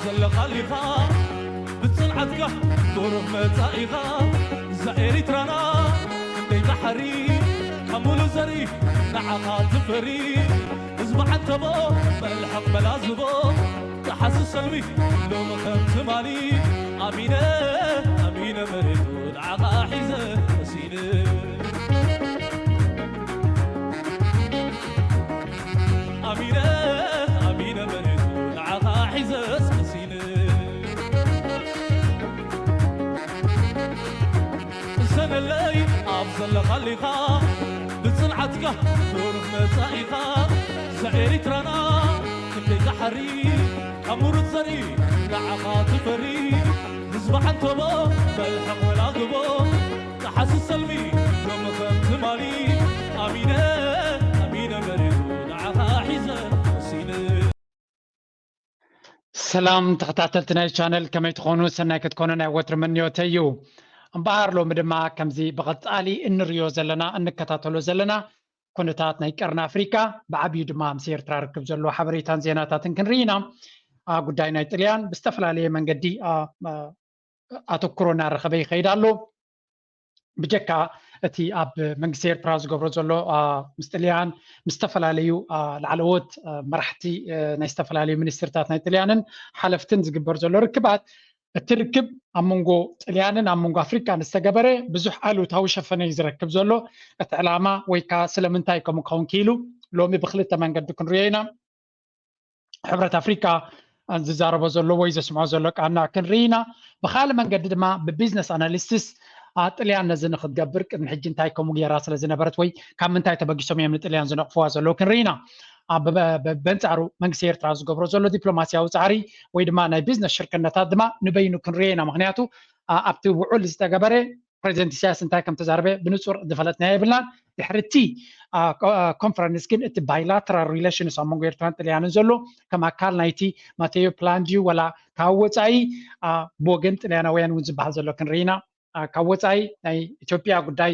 ዘለኻሊኻ ብጽንዓትካ ብሩህ መጻኢኻ እዛ ኤሪትራና ክንደይ ባሕሪ ካብ ሙሉ ዘሪ ንዓኻ ትፈሪ ህዝቢ ዓንተቦ መልሕቕ መላዝቦ ተሓስብ ሰልሚ ሎሚ ከም ትማሊ ኣሚነ ኣሚነ መሬቱ ንዓኻ ሒዘ መሲነ ኣሚነ ኣሚነ መሬቱ ንዓኻ ሒዘስ መሲነ እሰነለይ ኣብ ዘለኻሊኻ ብጽንዓትካ ብሩህ መጻኢኻ ዘኤሪትራና ክንደይ ዝሓሪ ካብ ምሩት ዘርኢ ንዓኻ ትፈሪ ህዝቢ ዓንተቦ መልሕቕ ወላግቦ ተሓስብ ሰልሚ ሎሚ ከም ትማሊ ኣሚነ ኣሚነ መሬቱ ንዓኻ ሒዘ መሲነ ሰላም ተኸታተልቲ ናይ ቻነል ከመይ ትኾኑ? ሰናይ ክትኮኑ ናይ ወትሪ ምንዮተይ እዩ። እምበኣር ሎሚ ድማ ከምዚ ብቐጻሊ እንርእዮ ዘለና እንከታተሎ ዘለና ኩነታት ናይ ቀርኒ ኣፍሪቃ ብዓብዩ ድማ ምስ ኤርትራ ርክብ ዘለዎ ሓበሬታን ዜናታትን ክንርኢ ኢና። ጉዳይ ናይ ጥልያን ብዝተፈላለየ መንገዲ ኣተኩሮ እናረኸበ ይኸይድ ኣሎ። ብጀካ እቲ ኣብ መንግስቲ ኤርትራ ዝገብሮ ዘሎ ምስ ጥልያን ምስ ዝተፈላለዩ ላዕለዎት መራሕቲ ናይ ዝተፈላለዩ ሚኒስትርታት ናይ ጥልያንን ሓለፍትን ዝግበር ዘሎ ርክባት እቲ ርክብ ኣብ መንጎ ጥልያንን ኣብ መንጎ ኣፍሪካን ዝተገበረ ብዙሕ ኣሉታዊ ሸፈነ እዩ ዝረክብ ዘሎ። እቲ ዕላማ ወይ ከዓ ስለምንታይ ከምኡ ክኸውን ክኢሉ ሎሚ ብክልተ መንገዲ ክንሪኦ ኢና። ሕብረት ኣፍሪካ ዝዛረቦ ዘሎ ወይ ዘስምዖ ዘሎ ቃና ክንርኢ ኢና። ብካልእ መንገዲ ድማ ብቢዝነስ ኣናሊስትስ ጥልያን ነዚ ንክትገብር ቅድሚ ሕጂ እንታይ ከምኡ ገይራ ስለ ዝነበረት ወይ ካብ ምንታይ ተበጊሶም እዮም ንጥልያን ዝነቕፍዋ ዘለዉ ክንርኢ ኢና። በንፃሩ መንግስቲ ኤርትራ ዝገብሮ ዘሎ ዲፕሎማሲያዊ ፃዕሪ ወይ ድማ ናይ ቢዝነስ ሽርክነታት ድማ ንበይኑ ክንርኢ ኢና። ምክንያቱ ኣብቲ ውዑል ዝተገበረ ፕሬዚደንት ኢሳያስ እንታይ ከም ተዛረበ ብንጹር ዝፈለጥናዮ የብልናን። ድሕሪ እቲ ኮንፈረንስ ግን እቲ ባይላተራል ሪሌሽንስ ኣብ መንጎ ኤርትራን ጥልያንን ዘሎ ከም ኣካል ናይቲ ማቴዮ ፕላን ድዩ ወላ ካብ ወፃኢ ብወገን ጥልያናውያን እውን ዝበሃል ዘሎ ክንርኢና ካብ ወፃኢ ናይ ኢትዮጵያ ጉዳይ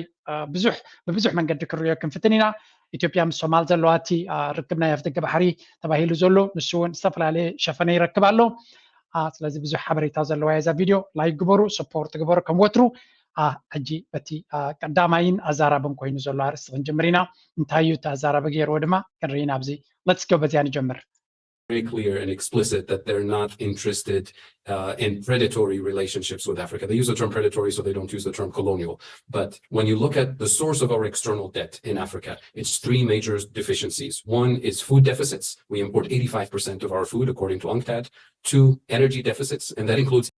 ብዙሕ ብብዙሕ መንገዲ ክንሪኦ ክንፍትን ኢና። ኢትዮጵያ ምስ ሶማል ዘለዋ እቲ ርክብ ናይ ኣፍደገ ባሕሪ ተባሂሉ ዘሎ ንሱ እውን ዝተፈላለየ ሸፈነ ይረክብ ኣሎ። ስለዚ ብዙሕ ሓበሬታ ዘለዋ እያ እዛ ቪድዮ። ላይክ ግበሩ፣ ሰፖርት ግበሩ ከም ወትሩ። ሕጂ በቲ ቀዳማይን ኣዛራብን ኮይኑ ዘሎ ኣርእስቲ ክንጅምር ኢና። እንታይ እዩ እቲ ኣዛራቢ ገይርዎ ድማ ክንርኢ ኢና ኣብዚ። Let's go፣ በዚኣ ንጀምር። very clear and explicit that they're not interested uh, in predatory relationships with Africa. They use the term predatory, so they don't use the term colonial. But when you look at the source of our external debt in Africa, it's three major deficiencies. One is food deficits. We import eighty-five percent of our food, according to UNCTAD. Two, energy deficits, and that includes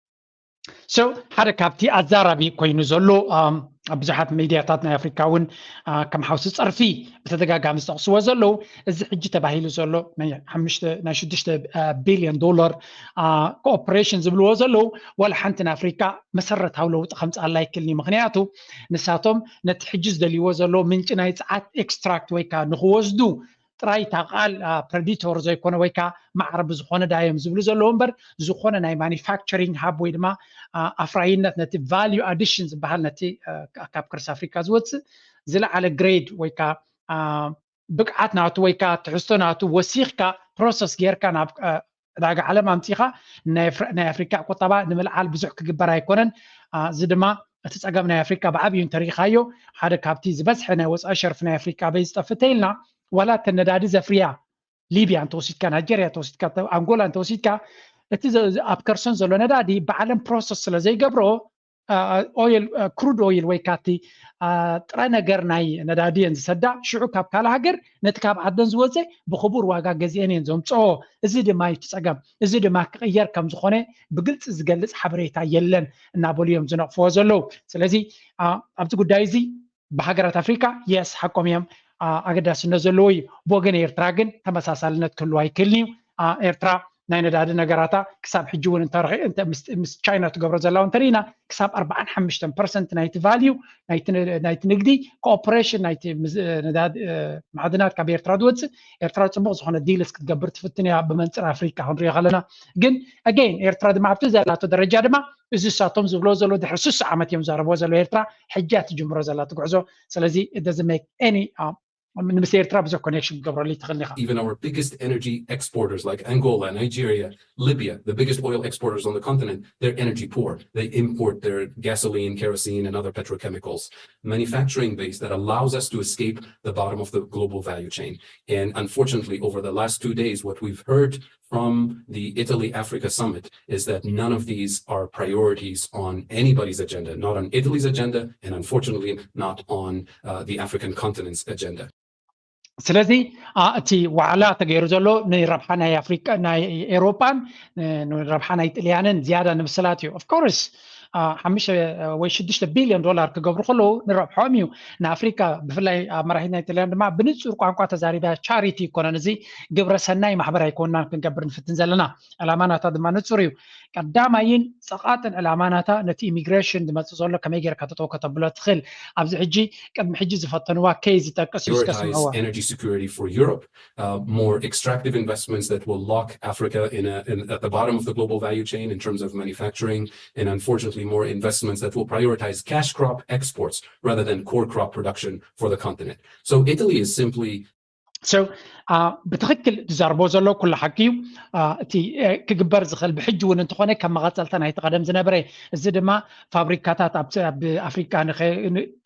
So ሓደ ካብቲ ኣዛራቢ ኮይኑ ዘሎ ብዙሓት ሚድያታት ናይ ኣፍሪካ እውን ከም ሓውሲ ፀርፊ ብተደጋጋሚ ዝጠቕስዎ ዘለዉ እዚ ሕጂ ተባሂሉ ዘሎ ናይ ሽዱሽተ ቢልዮን ዶላር ኮኦፕሬሽን ዝብልዎ ዘለዉ ዋላ ሓንቲ ንኣፍሪካ መሰረታዊ ለውጢ ከምፅኣላ ኣይክልኒ። ምክንያቱ ንሳቶም ነቲ ሕጂ ዝደልይዎ ዘለዉ ምንጪ ናይ ፀዓት ኤክስትራክት ወይ ከዓ ንክወስዱ ጥራይ እታ ቃል ፕረዲቶር ዘይኮነ ወይ ከዓ ማዕረ ብዝኾነ ዳዮም ዝብሉ ዘለዉ እምበር ዝኾነ ናይ ማኒፋክቸሪንግ ሃብ ወይ ድማ ኣፍራይነት ነቲ ቫልዩ ኣዲሽን ዝበሃል ነቲ ካብ ከርሲ ኣፍሪካ ዝወፅእ ዝለዓለ ግሬድ ወይ ከዓ ብቅዓት ናቱ ወይ ከዓ ትሕዝቶ ናቱ ወሲኽካ ፕሮሰስ ጌርካ ናብ ዕዳጋ ዓለም ኣምፂኻ ናይ ኣፍሪካ ቁጠባ ንምልዓል ብዙሕ ክግበር ኣይኮነን። እዚ ድማ እቲ ፀገም ናይ ኣፍሪካ ብዓብዩ እንተሪኢኻዮ ሓደ ካብቲ ዝበዝሐ ናይ ወፃኢ ሸርፊ ናይ ኣፍሪካ ኣበይ ዝጠፍእ ተይልና ዋላ እተን ነዳዲ ዘፍርያ ሊብያ እንተወሲድካ፣ ናይጀርያ እንተወሲድካ፣ ኣንጎላ እንተወሲድካ እቲ ኣብ ከርሰን ዘሎ ነዳዲ ብዓለም ፕሮሰስ ስለ ዘይገብሮ ኦይል ክሩድ ኦይል ወይ ካቲ ጥረ ነገር ናይ ነዳዲ እየን ዝሰዳ። ሽዑ ካብ ካልእ ሃገር ነቲ ካብ ዓደን ዝወፀ ብክቡር ዋጋ ገዚአን እየን ዘምፅኦ። እዚ ድማ እዩ እቲ ፀገም። እዚ ድማ ክቕየር ከም ዝኾነ ብግልፂ ዝገልፅ ሓበሬታ የለን እናበሉ እዮም ዝነቕፍዎ ዘለዉ። ስለዚ ኣብዚ ጉዳይ እዚ ብሃገራት ኣፍሪካ የስ ሓቆም እዮም ኣገዳስነት ዘለዎ እዩ። ብወገን ኤርትራ ግን ተመሳሳልነት ክህልዎ ኣይክእልን እዩ። ኤርትራ ናይ ነዳዲ ነገራታ ክሳብ ሕጂ እውን ምስ ቻይና ትገብሮ ዘላ እውን እንተሪኢና ክሳብ ኣርባዓን ሓሙሽተን ፐርሰንት ናይቲ ቫልዩ ናይቲ ንግዲ ኮኦፕሬሽን ናይቲ ማዕድናት ካብ ኤርትራ ዝወፅእ ኤርትራ ፅቡቅ ዝኾነ ዲልስ ክትገብር ትፍትን እያ ብመንፅር ኣፍሪካ ክንሪኦ ከለና። ግን ኣገይን ኤርትራ ድማ ኣብቲ ዘላቶ ደረጃ ድማ እዚ እሳቶም ዝብሎ ዘሎ ድሕሪ ስሳ ዓመት እዮም ዘረብዎ ዘሎ ኤርትራ ሕጂ እያ ትጅምሮ ዘላ ትጉዕዞ። ስለዚ it doesn't make any ምስ ኤርትራ ብዙሕ ኮኔክሽን ክትገብረሉ ትኽእል ኢኻ። Even our biggest energy exporters like Angola, Nigeria, Libya, the biggest oil exporters on the continent, they're energy poor. They import their gasoline, kerosene, and other petrochemicals. Manufacturing base that allows us to escape the bottom of the global value chain. And unfortunately, over the last two days, what we've heard from the Italy Africa Summit is that none of these are priorities on anybody's agenda, not on Italy's agenda, and unfortunately, not on uh, the African continent's agenda. ስለዚ እቲ ዋዕላ ተገይሩ ዘሎ ንረብሓ ናይ ኣፍሪቃ ናይ ኤውሮጳን ንረብሓ ናይ ጥልያንን ዝያዳ ንምስላት እዩ። ኦፍኮርስ ሓሙሽተ ወይ ሽዱሽተ ቢልዮን ዶላር ክገብሩ ከለዉ ንረብሖም እዩ። ንኣፍሪካ ብፍላይ ኣብ መራሒት ናይ ጥልያን ድማ ብንፁር ቋንቋ ተዛሪባ ቻሪቲ ይኮነን፣ እዚ ግብረ ሰናይ ማሕበር ኣይኮንናን ክንገብር ንፍትን ዘለና። ዕላማ ናታ ድማ ንፁር እዩ። ቀዳማይን ፀቓጥን ዕላማ ናታ ነቲ ኢሚግሬሽን ዝመፅእ ዘሎ ከመይ ጌርካ ተጠው ከተብሎ ትኽእል። ኣብዚ ሕጂ ቅድሚ ሕጂ ዝፈተንዋ ኬዝ ዝጠቅስ እዩ። እስከ ስምዕዋ። Energy security for Europe, uh, more extractive investments that will lock Africa in, a, in at the bottom of the global value chain in terms of manufacturing, and unfortunately more investments that will prioritize cash crop exports rather than core crop production for the continent. So Italy is simply So ብትኽክል ዝዛርቦ ዘሎ ኩሉ ሓቂ እዩ። እቲ ክግበር ዝኽእል ብሕጂ እውን እንተኾነ ከም መቐፀልታ ናይቲ ቀደም ዝነበረ፣ እዚ ድማ ፋብሪካታት ኣብ ኣፍሪካ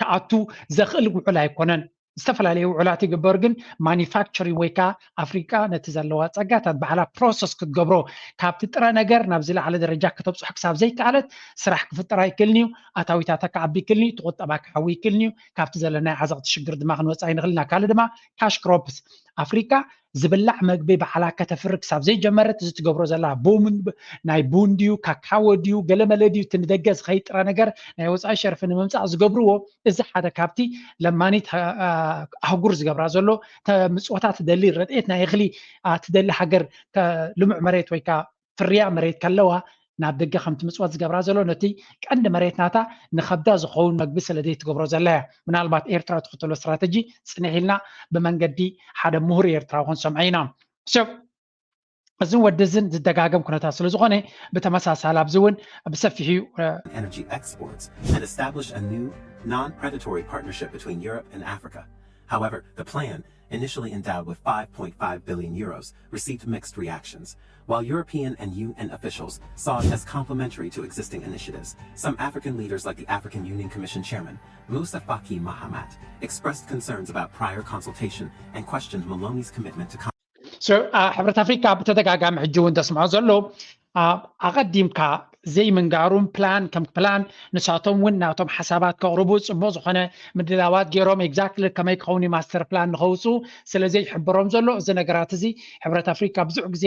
ክኣቱ ዘኽእል ውዕል ኣይኮነን። ዝተፈላለዩ ውዕላት ይግበር፣ ግን ማኒፋክቸሪንግ ወይ ከዓ ኣፍሪካ ነቲ ዘለዋ ፀጋታት ባዕላ ፕሮሰስ ክትገብሮ፣ ካብቲ ጥረ ነገር ናብ ዝለዓለ ደረጃ ክተብፅሖ ክሳብ ዘይከኣለት ስራሕ ክፍጠር ኣይክእልን እዩ። ኣታዊታታ ክዓቢ ይክእልን እዩ። ትቁጠባ ክሓዊ ይክእልን እዩ። ካብቲ ዘለናይ ዓዘቕቲ ሽግር ድማ ክንወፅእ ኣይንኽእልን ኢና። ካልእ ድማ ካሽ ክሮፕስ፣ ኣፍሪካ ዝብላዕ መግቢ ባዕላ ከተፍሪ ክሳብ ዘይጀመረት እዚ ትገብሮ ዘላ ቡን፣ ናይ ቡን ድዩ ካካዎ ድዩ ገለመለ ድዩ እቲ ንደገ ዝኸይድ ጥረ ነገር ናይ ወፃኢ ሸርፊ ንምምፃእ ዝገብርዎ፣ እዚ ሓደ ካብቲ ለማኒት ኣህጉር ዝገብራ ዘሎ፣ ምፅወታ ትደሊ ረድኤት ናይ እኽሊ ትደሊ ሃገር ልሙዕ መሬት ወይ ከዓ ፍርያ መሬት ከለዋ ናብ ደገ ከምቲ ምፅወት ዝገብራ ዘሎ ነቲ ቀንዲ መሬት ናታ ንከብዳ ዝኸውን መግቢ ስለ ዘይትገብሮ ዘላ እያ። ምናልባት ኤርትራ ትኽተሎ ስትራተጂ ፅንሕ ኢልና ብመንገዲ ሓደ ምሁር ኤርትራዊ ክንሰምዖ ኢና። ሰብ እዚ ወዲ እዝን ዝደጋገም ኩነታት ስለ ዝኾነ ብተመሳሳሊ ኣብዚ እውን ብሰፊሑ energy exports and establish a new non-predatory partnership between Europe and Africa. However, the plan, initially endowed with five point five billion euros, received mixed reactions. While European and U N officials saw it as complementary to existing initiatives, some African leaders like the African Union Commission chairman, Moussa Faki Mahamat, expressed concerns about prior consultation and questioned Maloney's commitment to ሕብረት ኣፍሪካ ብተደጋጋሚ ሕጂ እውን ተስምዖ ዘሎ ኣቐዲምካ ዘይምንጋሩን ፕላን ከም ፕላን ንሳቶም እውን ናቶም ሓሳባት ከቕርቡ ፅቡቅ ዝኾነ ምድላዋት ገይሮም exactly ከመይ ክኸውን ማስተር ፕላን ንኸውፅኡ ስለ ዘይሕብሮም ዘሎ እዚ ነገራት እዚ ሕብረት ኣፍሪካ ብዙሕ ግዜ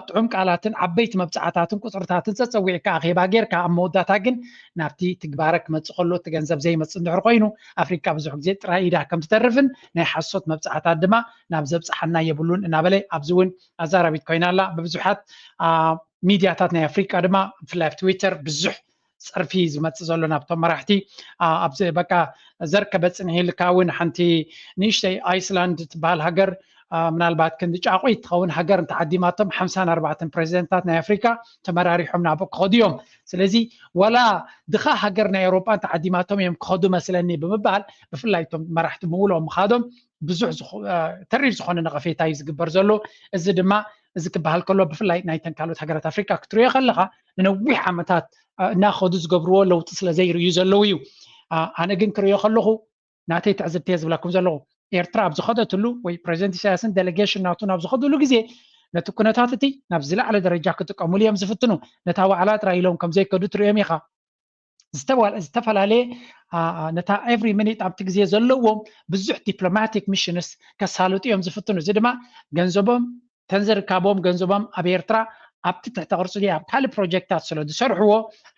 ጥዑም ቃላትን ዓበይቲ መብፃዕታትን ቁፅርታትን ፀፀዊዕካ ኣኼባ ጌርካ ኣብ መወዳእታ ግን ናብቲ ትግባረ ክመፅእ ከሎ እቲ ገንዘብ ዘይመፅእ እንድሕር ኮይኑ ኣፍሪካ ብዙሕ ግዜ ጥራይ ኢዳ ከም ትተርፍን ናይ ሓሶት መብፃዕታት ድማ ናብ ዘብፅሓና የብሉን እናበለ ኣብዚ እውን ኣዛራቢት ኮይና ኣላ። ብብዙሓት ሚድያታት ናይ ኣፍሪቃ ድማ ብፍላይ ኣብ ትዊተር ብዙሕ ፀርፊ ዝመፅእ ዘሎ ናብቶም መራሕቲ ኣብዚ በቃ ዘርከበ ፅንሕ ኢልካ እውን ሓንቲ ንእሽተይ ኣይስላንድ ትበሃል ሃገር ምናልባት ክንዲ ጫቑይ ትኸውን ሃገር እንተዓዲማቶም ሓምሳን ኣርባዕተን ፕሬዚደንታት ናይ ኣፍሪካ ተመራሪሖም ናብኡ ክኸዱ እዮም። ስለዚ ወላ ድኻ ሃገር ናይ ኤውሮጳ እንተዓዲማቶም እዮም ክኸዱ መስለኒ ብምባል ብፍላይ እቶም መራሕቲ ምውልኦም ምኻዶም ብዙሕ ተሪር ዝኾነ ነቐፌታ እዩ ዝግበር ዘሎ። እዚ ድማ እዚ ክበሃል ከሎ ብፍላይ ናይተን ካልኦት ሃገራት ኣፍሪካ ክትሪኦ ከለኻ ንነዊሕ ዓመታት እናኸዱ ዝገብርዎ ለውጢ ስለ ዘይርእዩ ዘለዉ እዩ። ኣነ ግን ክርእዮ ከለኹ ናተይ ትዕዝብቲ እየ ዝብለኩም ዘለኹ። ኤርትራ ኣብ ዝኸደትሉ ወይ ፕሬዚደንት ኢሳያስን ዴሌጌሽን ናቱ ናብ ዝኸድሉ ግዜ ነቲ ኩነታት እቲ ናብ ዝለዓለ ደረጃ ክጥቀምሉ እዮም ዝፍትኑ። ነታ ዋዕላ ጥራይ ኢሎም ከም ዘይከዱ ትርእዮም ኢኻ። ዝተፈላለየ ነታ ኤቭሪ ሚኒት ኣብቲ ግዜ ዘለዎም ብዙሕ ዲፕሎማቲክ ሚሽንስ ከሳልጡ እዮም ዝፍትኑ። እዚ ድማ ገንዘቦም ተንዘርካቦም ገንዘቦም ኣብ ኤርትራ ኣብቲ ትሕተ ቅርፂ ኣብ ካልእ ፕሮጀክታት ስለ ዝሰርሕዎ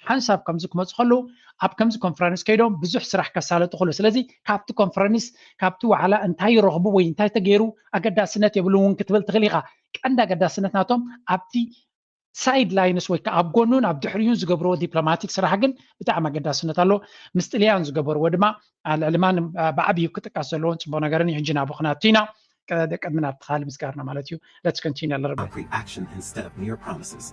ሓንሳብ ከምዚ ክመፁ ከለዉ ኣብ ከምዚ ኮንፈረንስ ከይዶም ብዙሕ ስራሕ ከሳለጡ ክእሉ። ስለዚ ካብቲ ኮንፈረንስ ካብቲ ዋዕላ እንታይ ይረኽቡ ወይ እንታይ ተገይሩ ኣገዳስነት የብሉ እውን ክትብል ትኽእል ኢኻ። ቀንዲ ኣገዳስነት ናቶም ኣብቲ ሳይድ ላይንስ ወይ ከዓ ኣብ ጎኑን ኣብ ድሕሪኡን ዝገብርዎ ዲፕሎማቲክ ስራሕ ግን ብጣዕሚ ኣገዳስነት ኣለዎ። ምስ ጥልያን ዝገበርዎ ድማ ልዕሊ ማንም ብዓብዩ ክጥቀስ ዘለዎን ፅቡቅ ነገርን እዩ። ሕጂ ናብኡ ክነቱ ኢና። ቅድሚ ናብቲ ካልእ ምዝጋርና ማለት እዩ። Let's continue a little bit. Concrete action instead of mere promises.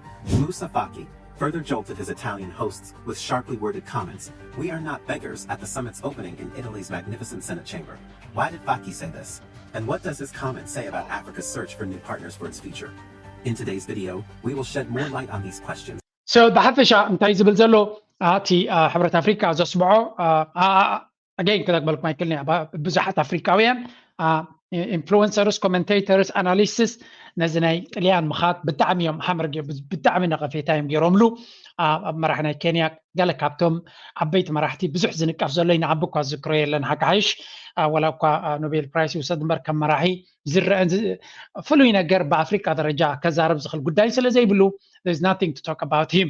Moussa Faki further jolted his Italian hosts with sharply worded comments. We are not beggars at the summit's opening in Italy's magnificent Senate chamber. Why did Faki say this? And what does this comment say about Africa's search for new partners for its future? In today's video, we will shed more light on these questions. So ብሓፈሻ እንታይ ዝብል ዘሎ እቲ ሕብረት ኣፍሪካ ዘስምዖ ኣገይን ክደግመልኩም ኣይክልኒ። ብዙሓት ኣፍሪካውያን ኢንፍሉንሰርስ፣ ኮመንቴተርስ፣ ኣናሊስትስ ነዚ ናይ ጥልያን ምኻት ብጣዕሚ እዮም ሃመር፣ ብጣዕሚ ነቐፌታ እዮም ገይሮምሉ። ኣብ መራሕ ናይ ኬንያ ገለ ካብቶም ዓበይቲ መራሕቲ ብዙሕ ዝንቀፍ ዘሎ ኢና። ዓቢ እኳ ዝዝክሮ የለን ሓቂ ሓይሽ፣ ወላ እኳ ኖቤል ፕራይስ ይውሰድ እምበር ከም መራሒ ዝረአን ፍሉይ ነገር ብኣፍሪካ ደረጃ ከዛረብ ዝኽእል ጉዳይ ስለ ዘይብሉ there's nothing to talk about him።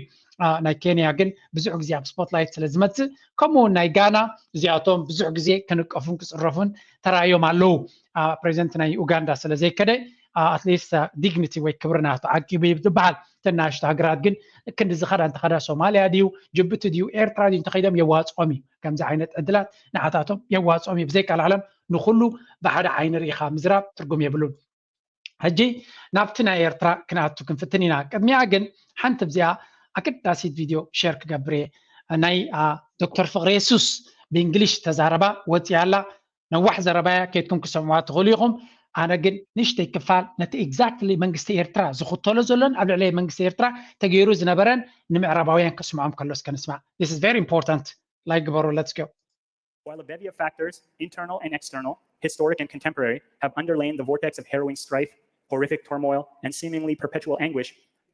ናይ ኬንያ ግን ብዙሕ ግዜ ኣብ ስፖትላይት ስለ ዝመፅእ፣ ከምኡ እውን ናይ ጋና እዚኣቶም ብዙሕ ግዜ ክንቀፉን ክፅረፉን ተራእዮም ኣለዉ። ፕሬዚደንት ናይ ኡጋንዳ ስለ ዘይከደ ኣትሊስት ዲግኒቲ ወይ ክብሪ ናቱ ዓቂቡ ዝበሃል። ተናሽቶ ሃገራት ግን ክንዲ ዝኸዳ እንተኸዳ ሶማልያ ድዩ፣ ጅቡቲ ድዩ፣ ኤርትራ ድዩ እንተኸይዶም የዋፅኦም እዩ። ከምዚ ዓይነት ዕድላት ንዓታቶም የዋፅኦም እዩ። ብዘይቃል ዓለም ንኩሉ ብሓደ ዓይኒ ርኢኻ ምዝራብ ትርጉም የብሉን። ሕጂ ናብቲ ናይ ኤርትራ ክንኣቱ ክንፍትን ኢና። ቅድሚያ ግን ሓንቲ ብዚኣ ኣገዳሲት ቪድዮ ሸር ክገብር እየ። ናይ ዶክተር ፍቅረ የሱስ ብእንግሊሽ ተዛረባ ወፂኣ ኣላ። ነዋሕ ዘረባያ ከይድኩም ክሰምዋ ትኽእሉ ኢኹም። ኣነ ግን ንእሽተይ ክፋል ነቲ ኤግዛክትሊ መንግስቲ ኤርትራ ዝኽተሎ ዘሎን ኣብ ልዕሊ መንግስቲ ኤርትራ ተገይሩ ዝነበረን ንምዕራባውያን ከስምዖም ከሎ እስከ ንስማዕ። This is very important. ላይክ ግበሩ። Let's go. While a bevy of factors, internal and external, historic and contemporary, have underlain the vortex of harrowing strife, horrific turmoil, and seemingly perpetual anguish,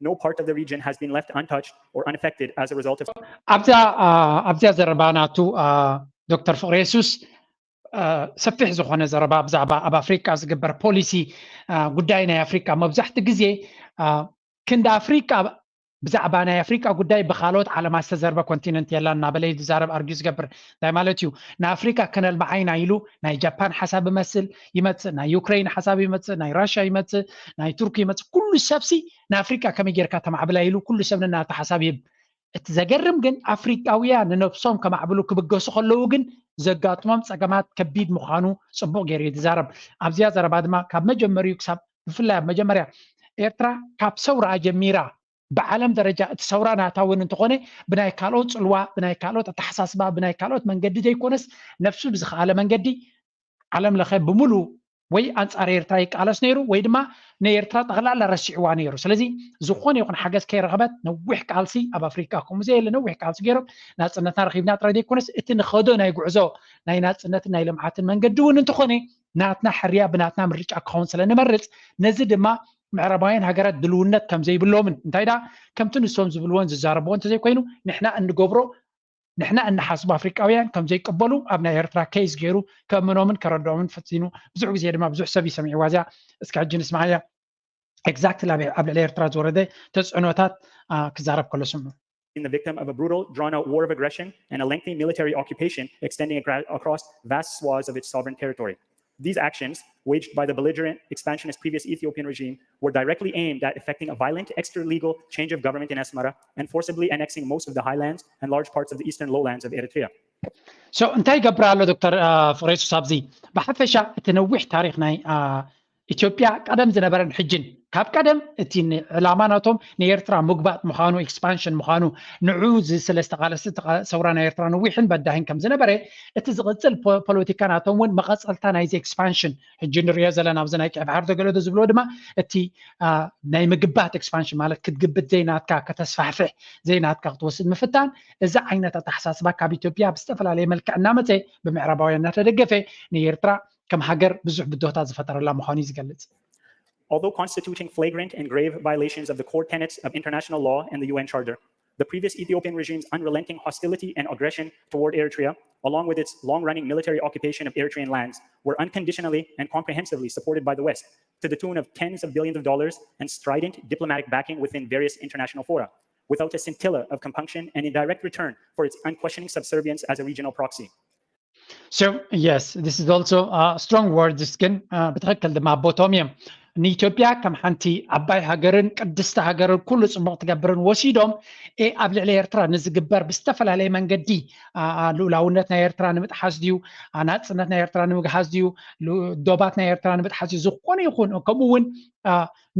no part of the region has been left untouched or unaffected as a result of ኣብዚኣ ኣብዚኣ ዘረባ ናቱ ዶክተር ፍቅረ የሱስ ሰፊሕ ዝኾነ ዘረባ ብዛዕባ ኣብ ኣፍሪካ ዝግበር ፖሊሲ፣ ጉዳይ ናይ ኣፍሪካ መብዛሕቲ ግዜ ክንዲ ኣፍሪካ ብዛዕባ ናይ ኣፍሪካ ጉዳይ ብካልኦት ዓለማት ዝተዘርበ ኮንቲነንት የላን እናበለ እዩ ዝዛረብ ኣርጊ ዝገብር። እንታይ ማለት እዩ? ንኣፍሪካ ከነልምዓ ኢና ኢሉ ናይ ጃፓን ሓሳብ ይመስል ይመፅእ፣ ናይ ዩክሬን ሓሳብ ይመፅእ፣ ናይ ራሽያ ይመፅእ፣ ናይ ቱርኪ ይመፅእ። ኩሉ ሰብሲ ንኣፍሪካ ከመይ ጌርካ ተማዕብላ ኢሉ ኩሉ ሰብ ነናቱ ሓሳብ ይህብ። እቲ ዘገርም ግን ኣፍሪቃውያን ንነብሶም ከማዕብሉ ክብገሱ ከለዉ ግን ዘጋጥሞም ፀገማት ከቢድ ምዃኑ ፅቡቕ ገይሩ እዩ ዝዛረብ። ኣብዚኣ ዘረባ ድማ ካብ መጀመሪኡ ክሳብ ብፍላይ ኣብ መጀመርያ ኤርትራ ካብ ሰውራ ጀሚራ ብዓለም ደረጃ እቲ ሰውራ ናታ እውን እንተኾነ ብናይ ካልኦት ፅልዋ፣ ብናይ ካልኦት ኣተሓሳስባ፣ ብናይ ካልኦት መንገዲ ዘይኮነስ ነፍሱ ብዝኸኣለ መንገዲ ዓለም ለኸ ብምሉ ወይ ኣንፃር ኤርትራ ይቃለስ ነይሩ ወይ ድማ ንኤርትራ ጠቕላላ ረሲዕዋ ነይሩ። ስለዚ ዝኾነ ይኹን ሓገዝ ከይረኸበት ነዊሕ ቃልሲ ኣብ ኣፍሪካ ከምኡ ዘየለ ነዊሕ ቃልሲ ገይሮም ናፅነትና ረኺብና ጥራይ ዘይኮነስ እቲ ንኸዶ ናይ ጉዕዞ ናይ ናፅነትን ናይ ልምዓትን መንገዲ እውን እንተኾነ ናትና ሕርያ ብናትና ምርጫ ክኸውን ስለ ንመርፅ ነዚ ድማ ምዕራባውያን ሃገራት ድልውነት ከም ዘይብሎምን እንታይ ዳ ከምቲ ንሶም ዝብልዎን ዝዛረብዎ እንተዘይኮይኑ ንሕና እንገብሮ ንሕና እንሓስቡ ኣፍሪቃውያን ከም ዘይቅበሉ ኣብ ናይ ኤርትራ ኬዝ ገይሩ ከእምኖምን ከረድኦምን ፈቲኑ ብዙሕ ግዜ ድማ ብዙሕ ሰብ ይሰሚዕዋ እዚኣ። እስኪ ሕጂ ንስማዓያ ኤግዛክትሊ ኣብ ልዕሊ ኤርትራ ዝወረደ ተፅዕኖታት ክዛረብ ከሎ ስምዑ። been the victim of a brutal, drawn out war of aggression and a lengthy military occupation extending across vast swaths of its sovereign territory. These actions, waged by the belligerent, expansionist previous Ethiopian regime, were directly aimed at effecting a violent, extra legal change of government in Asmara and forcibly annexing most of the highlands and large parts of the eastern lowlands of Eritrea. So እንታይ ይገብር ኣሎ ዶክተር ፍሬሱስ ኣብዚ? ብሓፈሻ እቲ ነዊሕ ታሪክ ናይ ኢትዮጵያ ቀደም ዝነበረን ሕጅን ካብ ቀደም እቲ ዕላማ ናቶም ንኤርትራ ምግባጥ ምዃኑ ኤክስፓንሽን ምዃኑ ንዑ ስለ ዝተቃለስ ሰውራ ናይ ኤርትራ ነዊሕን በዳህን ከም ዝነበረ እቲ ዝቕፅል ፖለቲካ ናቶም እውን መቐፀልታ ናይዚ ኤክስፓንሽን ሕጂ ንሪኦ ዘለና ኣብዚ ናይ ቀይ ባሕር ተገለዶ ዝብሎ ድማ እቲ ናይ ምግባት ኤክስፓንሽን ማለት ክትግብት ዘይናትካ ከተስፋሕፍሕ ዘይናትካ ክትወስድ ምፍታን እዚ ዓይነት ኣተሓሳስባ ካብ ኢትዮጵያ ብዝተፈላለየ መልክዕ እናመፀ ብምዕራባውያን እናተደገፈ ንኤርትራ ከም ሃገር ብዙሕ ብድሆታት ዝፈጠረላ ምዃኑ እዩ ዝገልጽ። Although constituting flagrant and grave violations of the core tenets of international law and the U N Charter, the previous Ethiopian regime's unrelenting hostility and aggression toward Eritrea, along with its long running military occupation of Eritrean lands, were unconditionally and comprehensively supported by the West, to the tune of tens of billions of dollars and strident diplomatic backing within various international fora, without a scintilla of compunction and in direct return for its unquestioning subservience as a regional proxy. So yes, this is also uh, strong words ግን ብትኽክል ድማ ኣቦቶም እዮም ንኢትዮጵያ ከም ሓንቲ ዓባይ ሃገርን ቅድስቲ ሃገርን ኩሉ ፅቡቕ ትገብርን ወሲዶም ኣብ ልዕሊ ኤርትራ ንዝግበር ብዝተፈላለየ መንገዲ ልኡላውነት ናይ ኤርትራ ንምጥሓስ ድዩ ናፅነት ናይ ኤርትራ ንምግሃዝ ድዩ ዶባት ናይ ኤርትራ ንምጥሓስ ድዩ ዝኾነ ይኹን ከምኡ እውን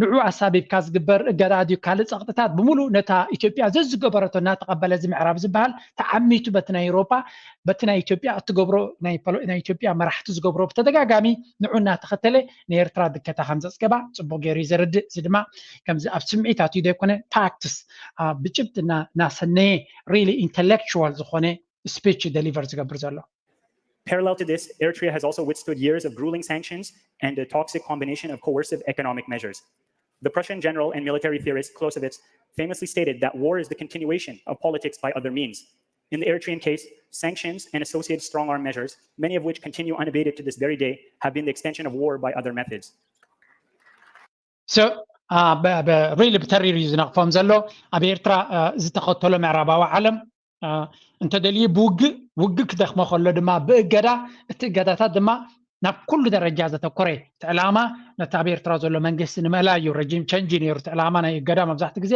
ንዑ ኣሳቢብካ ዝግበር እገዳ ድዩ ካልእ ጸቕጥታት ብምሉእ ነታ ኢትዮጵያ ዘዝገበረቶ እናተቐበለ እዚ ምዕራብ ዝበሃል ተዓሚቱ በቲ ናይ ኤውሮጳ በቲ ናይ ኢትዮጵያ እትገብሮ ናይ ኢትዮጵያ መራሕቲ ዝገብሮ ብተደጋጋሚ ንዑ እናተኸተለ ንኤርትራ ድከታ ከም ዘጽገባ ጽቡቕ ገይሩ እዩ ዘርድእ። እዚ ድማ ከምዚ ኣብ ስምዒት ኣትዩ ዘይኮነ ፋክትስ ብጭብጢ እናሰነየ ሪሊ ኢንተሌክቹዋል ዝኾነ ስፒች ደሊቨር ዝገብር ዘሎ። Parallel to this, Eritrea has also withstood years of grueling sanctions and a toxic combination of coercive economic measures. The Prussian general and military theorist Clausewitz famously stated that war is the continuation of politics by other means. In the Eritrean case, sanctions and associated strong arm measures, many of which continue unabated to this very day, have been the extension of war by other methods. So, really ብተሪር እዩ ዝነቕፎም ዘሎ። ኣብ ኤርትራ ዝተኸተሎ ምዕራባዊ ዓለም እንተደልዩ ብውግእ ውግእ ክደኽሞ ከሎ ድማ ብእገዳ እቲ እገዳታት ድማ ናብ ኩሉ ደረጃ ዘተኮረ እቲ ዕላማ ነቲ ኣብ ኤርትራ ዘሎ መንግስቲ ንምእላይ እዩ። ረጂም ቸንጅ ነይሩ እቲ ዕላማ ናይ እገዳ መብዛሕትኡ ግዜ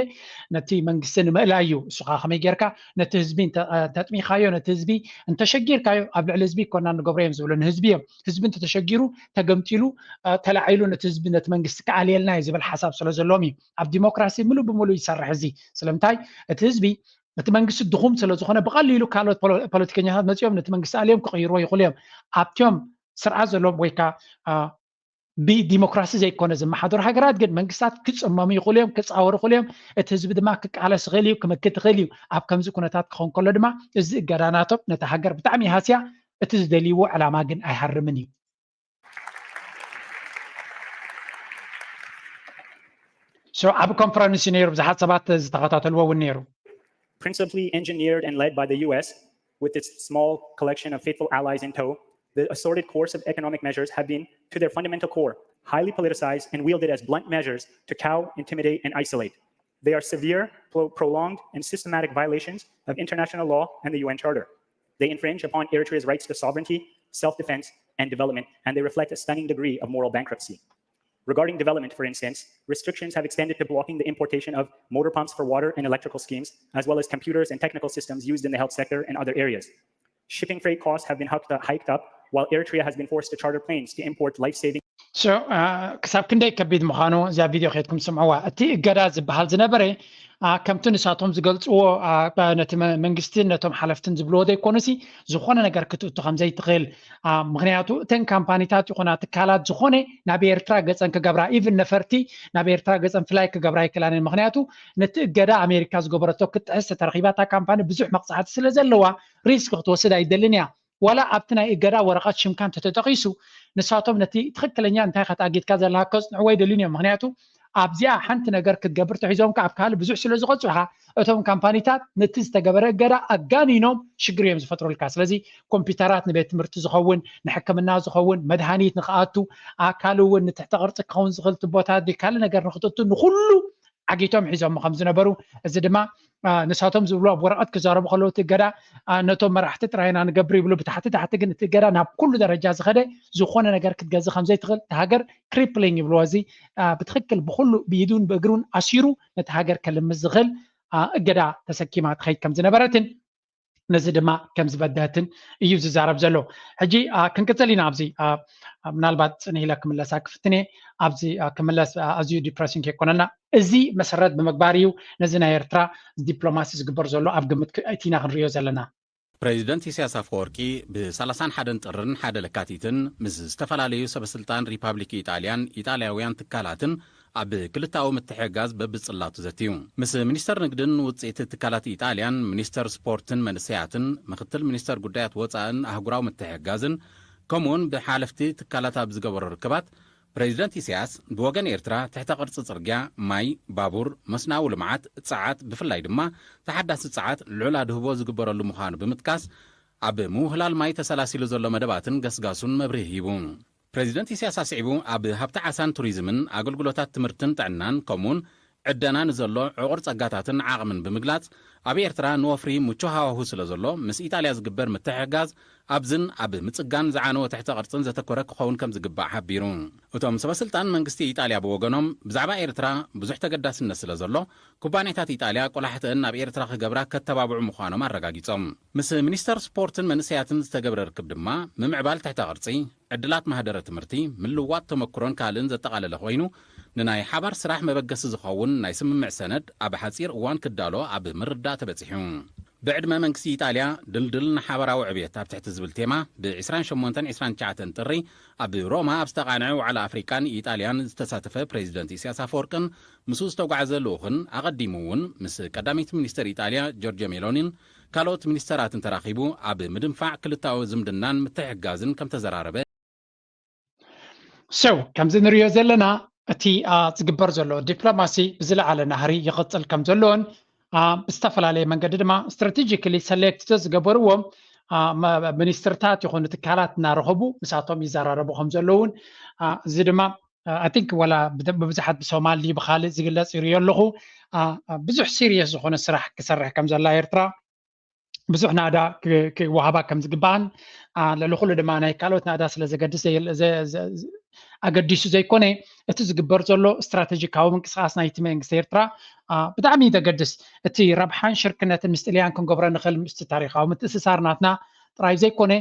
ነቲ መንግስቲ ንምእላይ እዩ። እሱ ከዓ ከመይ ጌርካ ነቲ ህዝቢ እንተጥሚኻዮ ነቲ ህዝቢ እንተሸጊርካዮ ኣብ ልዕሊ ህዝቢ ይኮና ንገብሮ እዮም ዝብሉ ንህዝቢ እዮም። ህዝቢ እንተተሸጊሩ ተገምጢሉ ተላዒሉ ነቲ ህዝቢ ነቲ መንግስቲ ክኣልየልና እዩ ዝብል ሓሳብ ስለ ዘለዎም እዩ። ኣብ ዲሞክራሲ ምሉእ ብምሉእ ይሰርሕ እዚ። ስለምንታይ እቲ ህዝቢ እቲ መንግስቲ ድኹም ስለ ዝኾነ ብቐሊሉ ካልኦት ፖለቲከኛታት መፂኦም ነቲ መንግስቲ ኣልዮም ክቕይርዎ ይኽእሉ እዮም። ኣብቲኦም ስርዓት ዘለዎም ወይ ከዓ ብዲሞክራሲ ዘይኮነ ዝመሓደሩ ሃገራት ግን መንግስታት ክፅመሙ ይኽእሉ እዮም፣ ክፃወሩ ይኽእሉ እዮም። እቲ ህዝቢ ድማ ክቃለስ ይኽእል እዩ፣ ክምክት ይኽእል እዩ። ኣብ ከምዚ ኩነታት ክኸውን ከሎ ድማ እዚ እገዳ ናቶም ነቲ ሃገር ብጣዕሚ ሃስያ እቲ ዝደልይዎ ዕላማ ግን ኣይሃርምን እዩ። So ዓቢ ኮንፈረንስ እዩ ነይሩ፣ ብዙሓት ሰባት ዝተኸታተልዎ እውን ነይሩ። Principally engineered and led by the U S, with its small collection of faithful allies in tow, the assorted coercive economic measures have been, to their fundamental core, highly politicized and wielded as blunt measures to cow, intimidate, and isolate. They are severe, pro- prolonged, and systematic violations of international law and the U N Charter. They infringe upon Eritrea's rights to sovereignty, self defense, and development, and they reflect a stunning degree of moral bankruptcy. Regarding development, for instance, restrictions have extended to blocking the importation of motor pumps for water and electrical schemes, as well as computers and technical systems used in the health sector and other areas. Shipping freight costs have been hiked up, while Eritrea has been forced to charter planes to import life saving. So ክሳብ ክንደይ ከቢድ ምዃኑ እዛ ቪድዮ ከድኩም ስምዕዋ። እቲ እገዳ ዝበሃል ዝነበረ ከምቲ ንሳቶም ዝገልፅዎ ነቲ መንግስትን ነቶም ሓለፍትን ዝብልዎ ዘይኮኑሲ ዝኾነ ነገር ክትእቱ ከምዘይትኽእል። ምክንያቱ እተን ካምፓኒታት ይኹና ትካላት ዝኾነ ናብ ኤርትራ ገፀን ክገብራ ኢቭን ነፈርቲ ናብ ኤርትራ ገፀን ፍላይ ክገብራ ይክላንን። ምክንያቱ ነቲ እገዳ ኣሜሪካ ዝገበረቶ ክትጥሕስ ተተረኺባ እታ ካምፓኒ ብዙሕ መቕፃዕቲ ስለ ዘለዋ ሪስክ ክትወስድ ኣይደልን እያ። ዋላ ኣብቲ ናይ እገዳ ወረቐት ሽምካ እንተተጠቒሱ ንሳቶም ነቲ ትኽክለኛ እንታይ ኢኻ ተኣጊድካ ዘለካ ከፅንዕዎ ኣይደልዩን እዮም። ምክንያቱ ኣብዚኣ ሓንቲ ነገር ክትገብር ተሒዞምካ ኣብ ካልእ ብዙሕ ስለ ዝቐፅዑኻ እቶም ካምፓኒታት ነቲ ዝተገበረ እገዳ ኣጋኒኖም ሽግር እዮም ዝፈጥሩልካ። ስለዚ ኮምፒውተራት ንቤት ትምህርቲ ዝኸውን ንሕክምና ዝኸውን መድሃኒት ንክኣቱ ኣካል እውን ንትሕተ ቅርፂ ክኸውን ዝኽእል ትቦታት ካልእ ነገር ንክጥቱ ንኩሉ ዓጊቶም ሒዞሞ ከም ዝነበሩ እዚ ድማ ንሳቶም ዝብሉ ኣብ ወረቐት ክዛረቡ ከለዉ እቲ እገዳ ነቶም መራሕቲ ጥራይና ንገብር ይብሉ ብታሕቲ ታሕቲ ግን እቲ እገዳ ናብ ኩሉ ደረጃ ዝኸደ ዝኾነ ነገር ክትገዝእ ከም ዘይትኽእል እቲ ሃገር ክሪፕሊንግ ይብልዎ እዚ ብትኽክል ብኩሉ ብኢዱን ብእግሩን ኣሲሩ ነቲ ሃገር ከልምስ ዝኽእል እገዳ ተሰኪማ ትኸይድ ከም ዝነበረትን ነዚ ድማ ከም ዝበደህትን እዩ ዝዛረብ ዘሎ። ሕጂ ክንቅፅል ኢና ኣብዚ ምናልባት ፅንህ ኢለ ክምለሳ ክፍትን እየ ኣብዚ ክምለስ ኣዝዩ ዲፕረሲንግ የኮነና። እዚ መሰረት ብምግባር እዩ ነዚ ናይ ኤርትራ ዲፕሎማሲ ዝግበር ዘሎ ኣብ ግምት እቲና ክንሪዮ ዘለና። ፕሬዚደንት ኢሳያስ ኣፈወርቂ ብ31 ጥርን ሓደ ለካቲትን ምስ ዝተፈላለዩ ሰበስልጣን ሪፓብሊክ ኢጣልያን ኢጣልያውያን ትካላትን ኣብ ክልታዊ ምትሕግጋዝ በብጽላቱ ዘትዩ። ምስ ሚኒስተር ንግድን ውጽኢት ትካላት ኢጣልያን፣ ሚኒስተር ስፖርትን መንሰያትን፣ ምክትል ሚኒስተር ጉዳያት ወጻእን ኣህጉራዊ ምትሕግጋዝን፣ ከምኡውን ብሓለፍቲ ትካላት ኣብ ዝገበሮ ርክባት፣ ፕሬዚደንት ኢሳያስ ብወገን ኤርትራ ትሕተ ቅርጺ ጽርግያ፣ ማይ፣ ባቡር፣ መስናዊ ልምዓት፣ ጸዓት፣ ብፍላይ ድማ ተሓዳሲ ጸዓት ልዑል ኣድህቦ ዝግበረሉ ምዃኑ ብምጥቃስ፣ ኣብ ምውህላል ማይ ተሰላሲሉ ዘሎ መደባትን ገስጋሱን መብርሂ ሂቡ። ፕሬዚደንት ኢሳያስ ኣስዒቡ ኣብ ሃብቲ ዓሳን ቱሪዝምን ኣገልግሎታት ትምህርትን ጥዕናን ከምኡውን ዕደና ንዘሎ ዕቑር ጸጋታትን ዓቕምን ብምግላጽ ኣብ ኤርትራ ንወፍሪ ምቹ ሃዋሁ ስለ ዘሎ፣ ምስ ኢጣልያ ዝግበር ምትሕግጋዝ ኣብዝን ኣብ ምጽጋን ዝዓነወ ትሕተ ቅርጽን ዘተኮረ ክኸውን ከም ዝግባእ ሓቢሩ። እቶም ሰበስልጣን መንግስቲ ኢጣልያ ብወገኖም፣ ብዛዕባ ኤርትራ ብዙሕ ተገዳስነት ስለ ዘሎ፣ ኩባንያታት ኢጣልያ ቆላሕተን ናብ ኤርትራ ክገብራ ከተባብዑ ምዃኖም ኣረጋጊጾም። ምስ ሚኒስተር ስፖርትን መንእሰያትን ዝተገብረ ርክብ ድማ፣ ምምዕባል ትሕተ ቅርጺ፣ ዕድላት ማህደረ ትምህርቲ፣ ምልዋጥ ተመክሮን ካልእን ዘጠቓለለ ኮይኑ፣ ንናይ ሓባር ስራሕ መበገሲ ዝኸውን ናይ ስምምዕ ሰነድ ኣብ ሓጺር እዋን ክዳሎ ኣብ ምርዳእ ተበጺሑ። ብዕድመ መንግስቲ ኢጣልያ ድልድል ንሓባራዊ ዕብየት ኣብ ትሕቲ ዝብል ቴማ፣ ብ ዕስራን ሸሞንተን ዕስራን ትሽዓተን ጥሪ ኣብ ሮማ ኣብ ዝተቓንዐ ዋዕላ ኣፍሪቃን ኢጣልያን ዝተሳተፈ ፕሬዚደንት ኢሳያስ ኣፈወርቅን ምስኡ ዝተጓዕዘ ልኡኽን፣ ኣቐዲሙ እውን ምስ ቀዳመይቲ ሚኒስተር ኢጣልያ ጆርጆ ሜሎኒን ካልኦት ሚኒስተራትን ተራኺቡ ኣብ ምድንፋዕ ክልታዊ ዝምድናን ምትሕግጋዝን ከም ተዘራረበ። So ከምዚ ንሪኦ ዘለና፣ እቲ ዝግበር ዘሎ ዲፕሎማሲ ብዝለዓለ ናህሪ ይቕጽል ከም ዘሎን፣ ብዝተፈላለየ መንገዲ ድማ ስትራቴጂካሊ ሰሌክት ዝተዝገበርዎም ሚኒስትርታት ይኹኑ ትካላት እናረኸቡ ምሳቶም ይዘራረቡ ከም ዘለውን፣ እዚ ድማ፣ I think፣ ወላ ብብዙሓት ብሶማል ድዩ ብኻልእ ዝግለጽ ይርእዮ ኣለኹ። ብዙሕ ሲሪየስ ዝኾነ ስራሕ ክሰርሕ ከም ዘላ ኤርትራ፣ ብዙሕ ናዳ ክወሃባ ከም ዝግባኣን፣ ልዕሊ ኩሉ ድማ ናይ ካልኦት ናዳ ስለ ዘገድስ፣ ኣገዲሱ ዘይኮነ፣ እቲ ዝግበር ዘሎ ስትራቴጂካዊ ምንቅስቃስ ናይቲ መንግስቲ ኤርትራ ብጣዕሚ እዩ ዘገድስ። እቲ ረብሓን ሽርክነትን ምስ ጥልያን ክንገብሮ ንኽእል ምስቲ ታሪኻዊ ምትእስሳር ናትና ጥራይ ዘይኮነ፣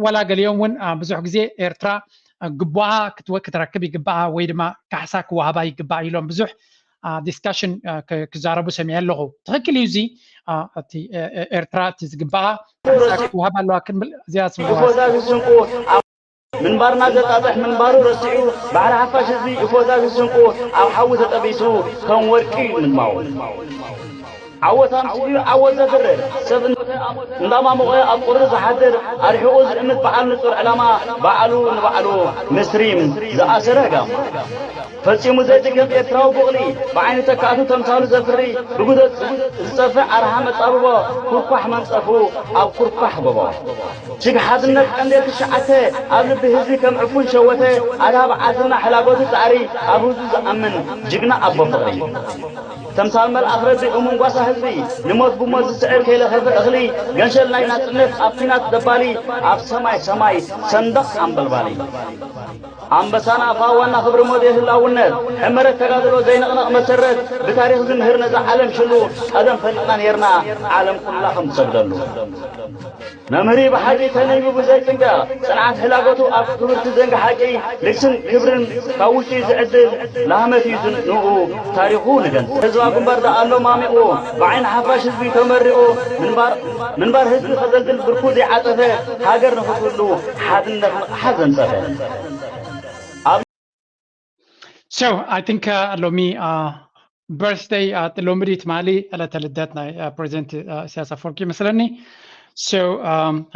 ወላ ገሊኦም እውን ብዙሕ ግዜ ኤርትራ ግቡኣ ክትረክብ ይግባኣ ወይ ድማ ካሕሳ ክወሃባ ይግባእ ኢሎም ብዙሕ ዲስካሽን ክዛረቡ ሰሚዐ ኣለኹ። ትኽክል እዩ። እዚ እቲ ኤርትራ እቲ ዝግባኣ ክወሃብ ኣለዋ ክንብል እዚኣ ምንባርና ዘጣጥሕ ምንባሩ ረሲዑ ባሕሪ ሓፋሽ ህዝቢ እፎዛዝ ስንቁ ኣብ ሓዊ ተጠቢሱ ከም ወርቂ ምንባው ዓወት ኣምሲሉ ዓወት ዘፍርር ሰብ እንዳማሞቐ ኣብ ቁሪ ዝሓድር ኣርሒቑ ዝእምት በዓል ንጹር ዕላማ ባዕሉ ንባዕሉ ምስሪም ዝኣሰረ ጋማ ፈጺሙ ዘይጥገብ ኤርትራዊ ቡቕሊ ብዓይኒ ተካእቱ ተምሳሉ ዘፍሪ ብጉደት ዝጸፍዕ ኣርሃ መጻብቦ ኩርኳሕ መንጸፉ ኣብ ኩርኳሕ ጎቦ ሽግ ሓድነት ቀንዴል ትሽዓተ ኣብ ልቢ ህዝቢ ከም ዕፉን ሸወተ ኣድሃብ ዓስብና ሕላጎቱ ጻዕሪ ኣብ ህዝቡ ዝኣምን ጅግና ኣቦ ፍቕሪ ተምሳል መልኣኽ ረቢ እሙን ጓሳ ህዝቢ ንሞት ብሞት ዝስዕር ከይለኸፈ እኽሊ ገንሸል ናይ ናጽነት ኣብ ኲናት ደባሊ ኣብ ሰማይ ሰማይ ሰንደቕ ኣንበልባሊ ኣንበሳና ኣፋ ዋና ክብሪ ሞዴል ህላውነት ሕመረት ተጋድሎ ዘይንቕነቕ መሰረት ብታሪኽ ዝምህር ነዛ ዓለም ሽሉ ቀደም ፈሊጥና ኔርና ዓለም ኩላ ከም ትሰግደሉ መምህሪ ብሓቂ ተነይቡ ብዘይጥንቀቕ ጽንዓት ሕላጎቱ ኣብ ክብርቲ ዘንጊ ሓቂ ልግስን ክብርን ካብ ውሽጢ ዝዕድል ላህመት እዩ ንኡ ታሪኹ ንገንጽ ህዝባ ግንባር ደኣ ኣሎ ማሚቑ ብዓይኒ ሓፋሽ ህዝቢ ተመሪቑ ምንባር ህዝቢ ከገልግል ብርኩ ዘይዓጸፈ ሃገር ንኽትህሉ ሓድነት ንቕሓት ዘንጸፈ So I think ሎሚ በርትደይ ሎሚ ድዩ ትማሊ ዕለተ ልደት ናይ ፕሬዚደንት ኢሳያስ ኣፈወርቂ ይመስለኒ። So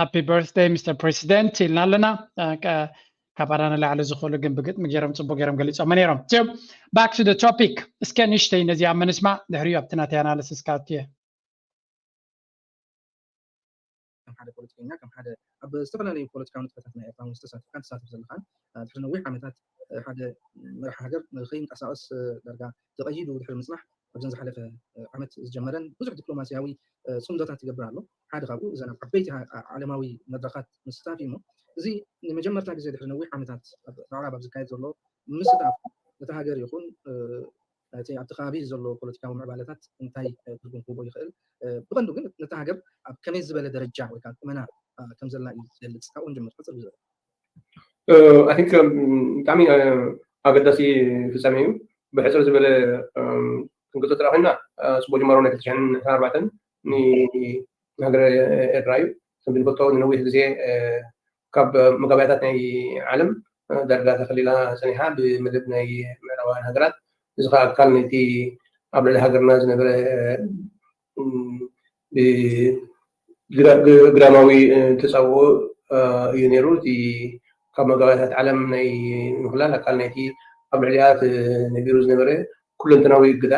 ሃፒ በርትደይ ሚስተር ፕሬዚደንት ኢልና ኣለና። ካባና ንላዕሊ ዝኽእሉ ግን ብግጥሚ ገይሮም ጽቡቅ ገይሮም ገሊጾም ነይሮም። So back to the topic፣ እስከ ንእሽተይ ነዚኣ ምንስማዕ፣ ድሕሪኡ ኣብቲ ናተይ ኣናሊሲስ ክኣቱ እየ። ከም ሓደ ፖለቲከኛ ከም ሓደ ኣብ ዝተፈላለዩ ፖለቲካዊ ንጥፈታት ናይ ኤርትራ እውን ዝተሳተፍካን ትሳተፍ ዘለኻን ድሕሪ ነዊሕ ዓመታት ሓደ መራሕ ሃገር ንኸይንቀሳቐስ ዳርጋ ተቐይዱ ድሕሪ ምፅናሕ ኣብዘን ዝሓለፈ ዓመት ዝጀመረን ብዙሕ ዲፕሎማሲያዊ ፅምዶታት ይገብር ኣሎ። ሓደ ካብኡ እዘን ኣብ ዓበይቲ ዓለማዊ መድረኻት ምስታፍ እዩ። እዚ ንመጀመርታ ግዜ ድሕሪ ነዊሕ ዓመታት ኣብ ምዕራብ ኣብ ዝካየድ ዘሎ ምስታፍ ነቲ ሃገር ይኹን እቲ ኣብቲ ከባቢ ዘሎ ፖለቲካዊ ምዕባለታት እንታይ ትርጉም ክህቦ ይኽእል? ብቐንዱ ግን ነታ ሃገር ኣብ ከመይ ዝበለ ደረጃ ወይ ከዓ ቁመና ከም ዘላ እዩ ዝገልፅ። ካብኡ ንጀምር። ሕፅር ብዝበለ። I think ብጣዕሚ ኣገዳሲ ፍጻሜ እዩ። ብሕፅር ዝበለ ክንገልፆ ጥራሕ ኮይና ፅቡቅ ጅማሮ ናይ ክልተ ሽሕን ዕስራን ኣርባዕተን ንሃገረ ኤርትራ እዩ። ከም ዝንፈልጦ ንነዊሕ ግዜ ካብ መጋባእያታት ናይ ዓለም ዳርጋ ተኸሊላ ጸኒሓ ብመደብ ናይ ምዕራባውያን ሃገራት። እዚ ኸኣ ኣካል ናይቲ ኣብ ልዕሊ ሃገርና ዝነበረ ግዳማዊ ተጻብኦ እዩ ነይሩ። እቲ ካብ መጋባእያታት ዓለም ናይ ምኽላል ኣካል ናይቲ ኣብ ልዕሊኣ ነቢሩ ዝነበረ ኩለንተናዊ እገዳ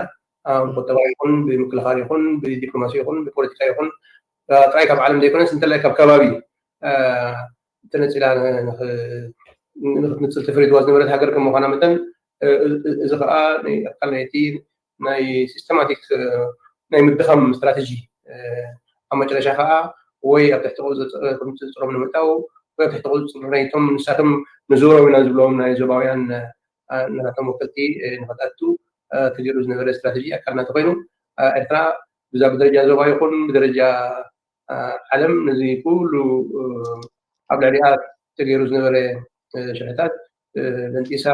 ብቁጠባ ይኹን ብምክልኻል ይኹን ብዲፕሎማሲ ይኹን ብፖለቲካ ይኹን ጥራይ ካብ ዓለም ዘይኮነስ እንተላይ ካብ ከባቢ ተነጺላ ንኽትንጽል ተፈሪድዋ ዝነበረት ሃገር ከም ምዃና መጠን እዚ ከዓ ኣካል ናይቲ ናይ ሲስተማቲክ ናይ ምድኻም ስትራተጂ ኣብ መጨረሻ ከዓ ወይ ኣብ ትሕቲ ቁፅፅሮም ንምእታው ወይ ኣብ ትሕቲ ቁፅፅር ናይቶም ንሳቶም ንዞሮም ኢና ዝብሎም ናይ ዞባውያን ናታቶም ወከልቲ ንክትኣቱ ተገይሩ ዝነበረ ስትራተጂ ኣካል ናተ ኮይኑ ኤርትራ ብዛ ብደረጃ ዞባ ይኹን ብደረጃ ዓለም ነዚ ኩሉ ኣብ ልዕሊኣ ተገይሩ ዝነበረ ሽሕታት በንጢሳ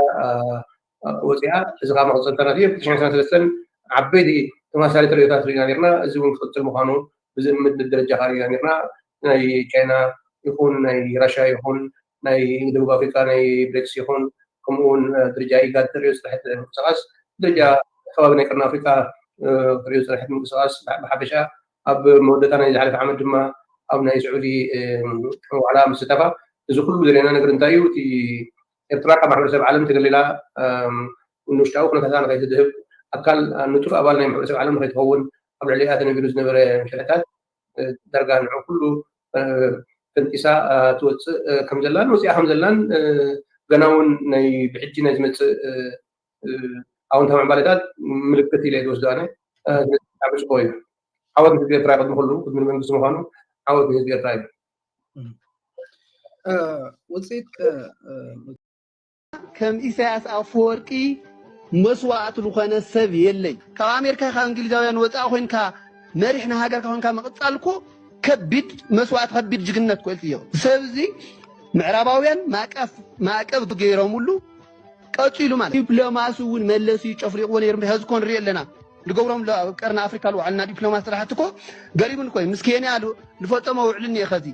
ወፂኣ። እዚ ከዓ መቐፀልታ ናት እዩ። ክልተ ሽሕን ሰለስተን ዓበይቲ ተመሳሳሊ ተርእዮታት ርኢና ነርና። እዚ እውን ክቕፅል ምዃኑ ብዝእምት ደረጃ ከዓ ርኢና ነርና። ናይ ቻይና ይኹን ናይ ራሽያ ይኹን ናይ ደቡብ ኣፍሪካ ናይ ብሪክስ ይኹን ከምኡ እውን ደረጃ ኢጋድ ተርእዮ ስራሕቲ ምንቅስቃስ ደረጃ ከባቢ ናይ ቀርኒ ኣፍሪካ ተርእዮ ስራሕቲ ምንቅስቃስ ብሓፈሻ ኣብ መወዳእታ ናይ ዝሓለፈ ዓመት ድማ ኣብ ናይ ስዑዲ ዋዕላ ምስታፋ እዚ ኩሉ ዘለና ነገር እንታይ እዩ? እቲ ኤርትራ ካብ ማሕበረሰብ ዓለም ተገሊላ ንውሽጣዊ ኩነታታ ንኸይትድህብ ኣካል ንጡፍ ኣባል ናይ ማሕበረሰብ ዓለም ንኸይትኸውን ኣብ ልዕሊኣ ተነቢሩ ዝነበረ ምሽርሕታት ዳርጋ ንዑ ኩሉ ፈንጢሳ ትወፅእ ከም ዘላን ወፂኣ ከም ዘላን ገና እውን ናይ ብሕጂ ናይ ዝመፅእ ኣወንታዊ ዕምባሌታት ምልክት ኢለ ዝወስዶ ኣነ ብጣዕሚ ፅቡቅ እዩ። ዓወት ንህዝቢ ኤርትራ ቅድሚ ኩሉ ቅድሚ መንግስቲ ምኳኑ ዓወት ንህዝቢ ኤርትራ እዩ። ውፅኢት ከም ኢሳያስ ኣፈወርቂ መስዋእቲ ዝኾነ ሰብ የለይ። ካብ ኣሜሪካ ካብ እንግሊዛውያን ወፃእ ኮይንካ መሪሕ ንሃገርካ ኮይንካ ምቕፃል እኮ ከቢድ መስዋእቲ ከቢድ ጅግነት እኮ ኢልክዮ። ሰብ እዚ ምዕራባውያን ማዕቀፍ ማዕቀብ ገይሮምሉ ቀፂሉ ማለት ዲፕሎማሲ እውን መለስ እዩ ጨፍሊቕዎ ነይሩ። ሕዚ እኮ ንሪኦ ኣለና ዝገብሮም ኣሎ ኣብ ቀርኒ ኣፍሪካ ዝውዕልና ዲፕሎማት ስራሕቲ እኮ ገሪሙን እኮ እዩ። ምስ ኬንያ ዝፈፀሞ ውዕል እኒኦ ከዚ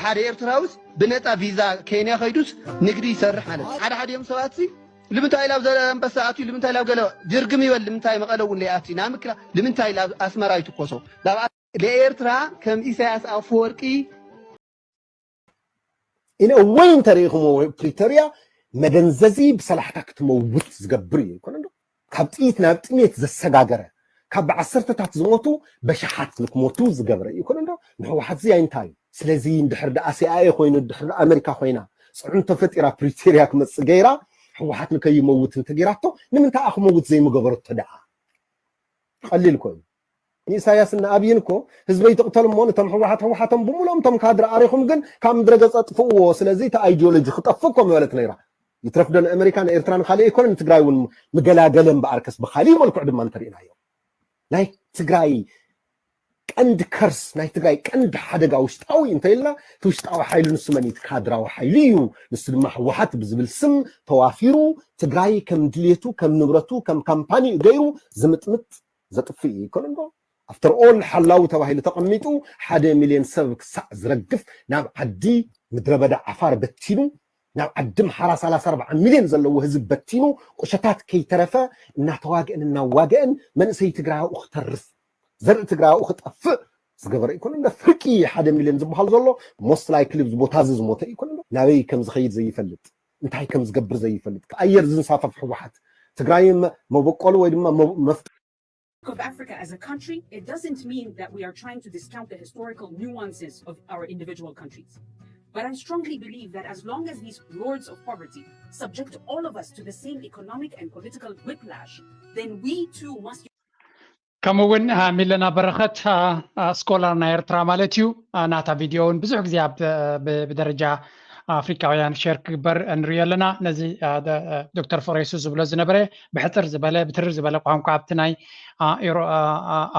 ሓደ ኤርትራውስ ብነፃ ቪዛ ኬንያ ከይዱስ ንግዲ ይሰርሕ ማለት እዩ። ሓደ ሓዲኦም ሰባት ሲ ልምንታይ ኢላ ኣብ ዘንበሳ ኣትዩ ልምንታይ ኢላ ኣብ ገለ ድርግም ይበል ልምንታይ መቐለ እውን ለይኣትዩ ናብ ምክላ ልምንታይ ኢላ ኣብ ኣስመራ ይትኮሶ ናብ ለኤርትራ ከም ኢሳያስ ኣፈወርቂ ኢነ ወይ እንተሪኢኹሞ ፕሪቶሪያ መደንዘዚ ብሰላሕታ ክትመውት ዝገብር እዩ ይኮነ ዶ ካብ ጥይት ናብ ጥሜት ዘሰጋገረ ካብ ብዓሰርተታት ዝሞቱ በሽሓት ንክሞቱ ዝገብረ እዩ ይኮነ ዶ ንህወሓት እዚ እንታይ እዩ ስለዚ እንድሕር ደኣ ሲኣኤ ኮይኑ እንድሕር ደኣ ኣሜሪካ ኮይና ፅዕንቶ ፈጢራ ፕሪቶሪያ ክመፅእ ገይራ ህወሓት ንከይመውት እንተገይራቶ ንምንታይ ክመውት ዘይምገበረቶ ደኣ ቀሊል ኮይኑ ንኢሳያስን ንኣብይን እኮ ህዝበይ ትቕተሉ እሞ ነቶም ህወሓት ህወሓቶም ብምሎም እቶም ካድረ ኣሪኹም ግን ካብ ምድረ ገፅ ኣጥፍእዎ ስለዚ እቲ ኣይዲዮሎጂ ክጠፍእ እኮ ምበለት ነይራ ይትረፍ ዶ ንኣመሪካ ንኤርትራ ንካሊእ ኣይኮነ ንትግራይ እውን ምገላገለ እምበኣርከስ ብካሊእ መልክዑ ድማ እንተሪእናዮ ናይ ትግራይ ቀንዲ ከርስ ናይ ትግራይ ቀንዲ ሓደጋ ውሽጣዊ እንተኢልና እቲ ውሽጣዊ ሓይሊ ንሱ መን እዩ ካድራዊ ሓይሊ እዩ ንሱ ድማ ህወሓት ብዝብል ስም ተዋፊሩ ትግራይ ከም ድሌቱ ከም ንብረቱ ከም ካምፓኒ ገይሩ ዝምጥምጥ ዘጥፍእ እዩ ይኮነ ዶ after all ሓላዊ ተባሂሉ ተቐሚጡ ሓደ ሚልዮን ሰብ ክሳዕ ዝረግፍ ናብ ዓዲ ምድረ በዳ ዓፋር በቲኑ ናብ ዓዲ ምሓራ ሰላሳ ኣርባዓ ሚልዮን ዘለዎ ህዝቢ በቲኑ ቁሸታት ከይተረፈ እናተዋግአን እናዋግአን መንእሰይ ትግራይ ኣብኡ ክተርፍ ዘርኢ ትግራይ ኣብኡ ክጠፍእ ዝገበረ ይኮነ እንደ ፍርቂ ሓደ ሚልዮን ዝበሃል ዘሎ most likely ኣብዚ ቦታ እዚ ዝሞተ ይኮነ ናበይ ከም ዝኸይድ ዘይፈልጥ እንታይ ከም ዝገብር ዘይፈልጥ ኣየር ዝንሳፈፍ ህወሓት ትግራይ መበቆሉ ወይ ድማ መፍጠ of Africa as a country, it doesn't mean that we are trying to discount the historical nuances of our individual countries. But I strongly believe that as long as these lords of poverty subject all of us to the same economic and political whiplash, then we too must. ከምኡ እውን ሚለና በረኸት ስኮላር ናይ ኤርትራ ማለት እዩ ናታ ቪድዮ እውን ብዙሕ ግዜ ብደረጃ ኣፍሪካውያን ሸር ክግበር ንሪኦ ኣለና ነዚ ዶክተር ፍሬሱ ዝብሎ ዝነበረ ብሕፅር ዝበለ ብትርር ዝበለ ቋንቋ ኣብቲ ናይ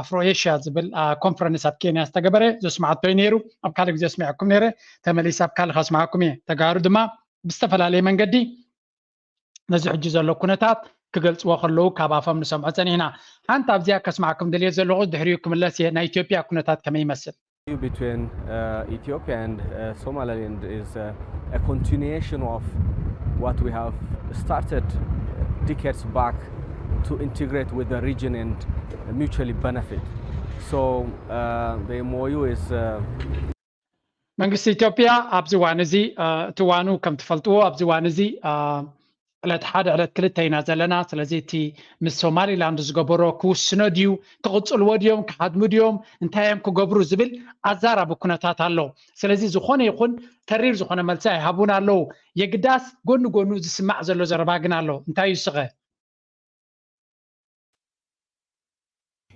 ኣፍሮ ኤሽያ ዝብል ኮንፈረንስ ኣብ ኬንያ ዝተገበረ ዘስማዓቶ እዩ ነይሩ ኣብ ካልእ ግዜ ስሚዐኩም ነይረ ተመሊስ ኣብ ካልእ ከስማዓኩም እየ ተጋሩ ድማ ብዝተፈላለየ መንገዲ ነዚ ሕጂ ዘሎ ኩነታት ክገልፅዎ ከለዉ ካብ ኣፎም ንሰምዖ ፀኒሕና ሓንቲ ኣብዚኣ ከስማዕኩም ድልየ ዘለኹ ድሕሪኡ ክምለስ እየ ናይ ኢትዮጵያ ኩነታት ከመይ ይመስል between uh, Ethiopia and uh, Somaliland is uh, a continuation of what we have started decades back to integrate with the region and mutually benefit. So uh, the M O U is uh, መንግስቲ ኢትዮጵያ ኣብዚ ዋን እዚ እቲ ዋኑ ከም ትፈልጥዎ ኣብዚ ዋን እዚ ዕለት ሓደ ዕለት ክልተ ኢና ዘለና ስለዚ እቲ ምስ ሶማሊላንድ ዝገበሮ ክውስኖ ድዩ ክቕፅልዎ ድዮም ክሃድሙ ድዮም እንታይ እዮም ክገብሩ ዝብል ኣዛራቢ ኩነታት ኣሎ ስለዚ ዝኾነ ይኹን ተሪር ዝኾነ መልሲ ኣይሃቡን ኣለዉ የግዳስ ጎኒ ጎኑ ዝስማዕ ዘሎ ዘረባ ግን ኣሎ እንታይ እዩ ስኸ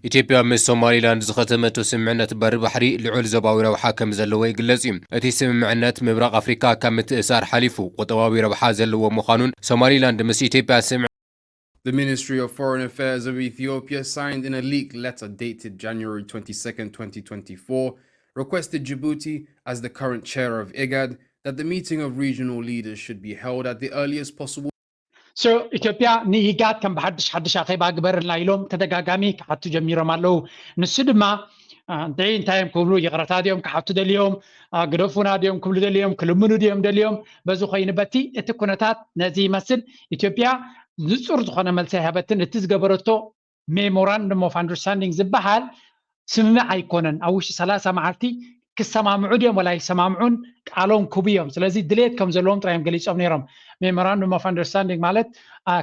ኢትዮጵያ ምስ ሶማሊላንድ ዝኸተመቶ ስምምዕነት በሪ ባሕሪ ልዑል ዞባዊ ረብሓ ከም ዘለዎ ይግለጽ እዩ። እቲ ስምምዕነት ምብራቕ ኣፍሪካ ካብ ምትእሳር ሓሊፉ ቁጠባዊ ረብሓ ዘለዎ ምዃኑን ሶማሊላንድ ምስ ኢትዮጵያ ስምምዕ The Ministry of Foreign Affairs of Ethiopia signed in a leaked letter dated January twenty-second, twenty twenty-four, requested Djibouti, as the current chair of IGAD, that the meeting of regional leaders should be held at the earliest possible So ኢትዮጵያ ንኢጋድ ከም ብሓድሽ ሓድሽ ኣኼባ ግበርልና ኢሎም ተደጋጋሚ ክሓቱ ጀሚሮም ኣለዉ። ንሱ ድማ እንታይ እንታይ እዮም ክብሉ፣ ይቕረታ ድዮም ክሓቱ ደልዮም፣ ግደፉና ድዮም ክብሉ ደልዮም፣ ክልምኑ ድዮም ደልዮም፣ በዚ ኮይኑ በቲ እቲ ኩነታት ነዚ ይመስል። ኢትዮጵያ ንጹር ዝኾነ መልሲ ኣይሃበትን። እቲ ዝገበረቶ memorandum of understanding ዝበሃል ስምምዕ ኣይኮነን። ኣብ ውሽጢ ሰላሳ መዓልቲ ክሰማምዑ ድዮም ወላ ይሰማምዑን ቃሎም ክቡ እዮም። ስለዚ ድሌት ከም ዘለዎም ጥራዮም ገሊጾም ነይሮም። Memorandum of understanding ማለት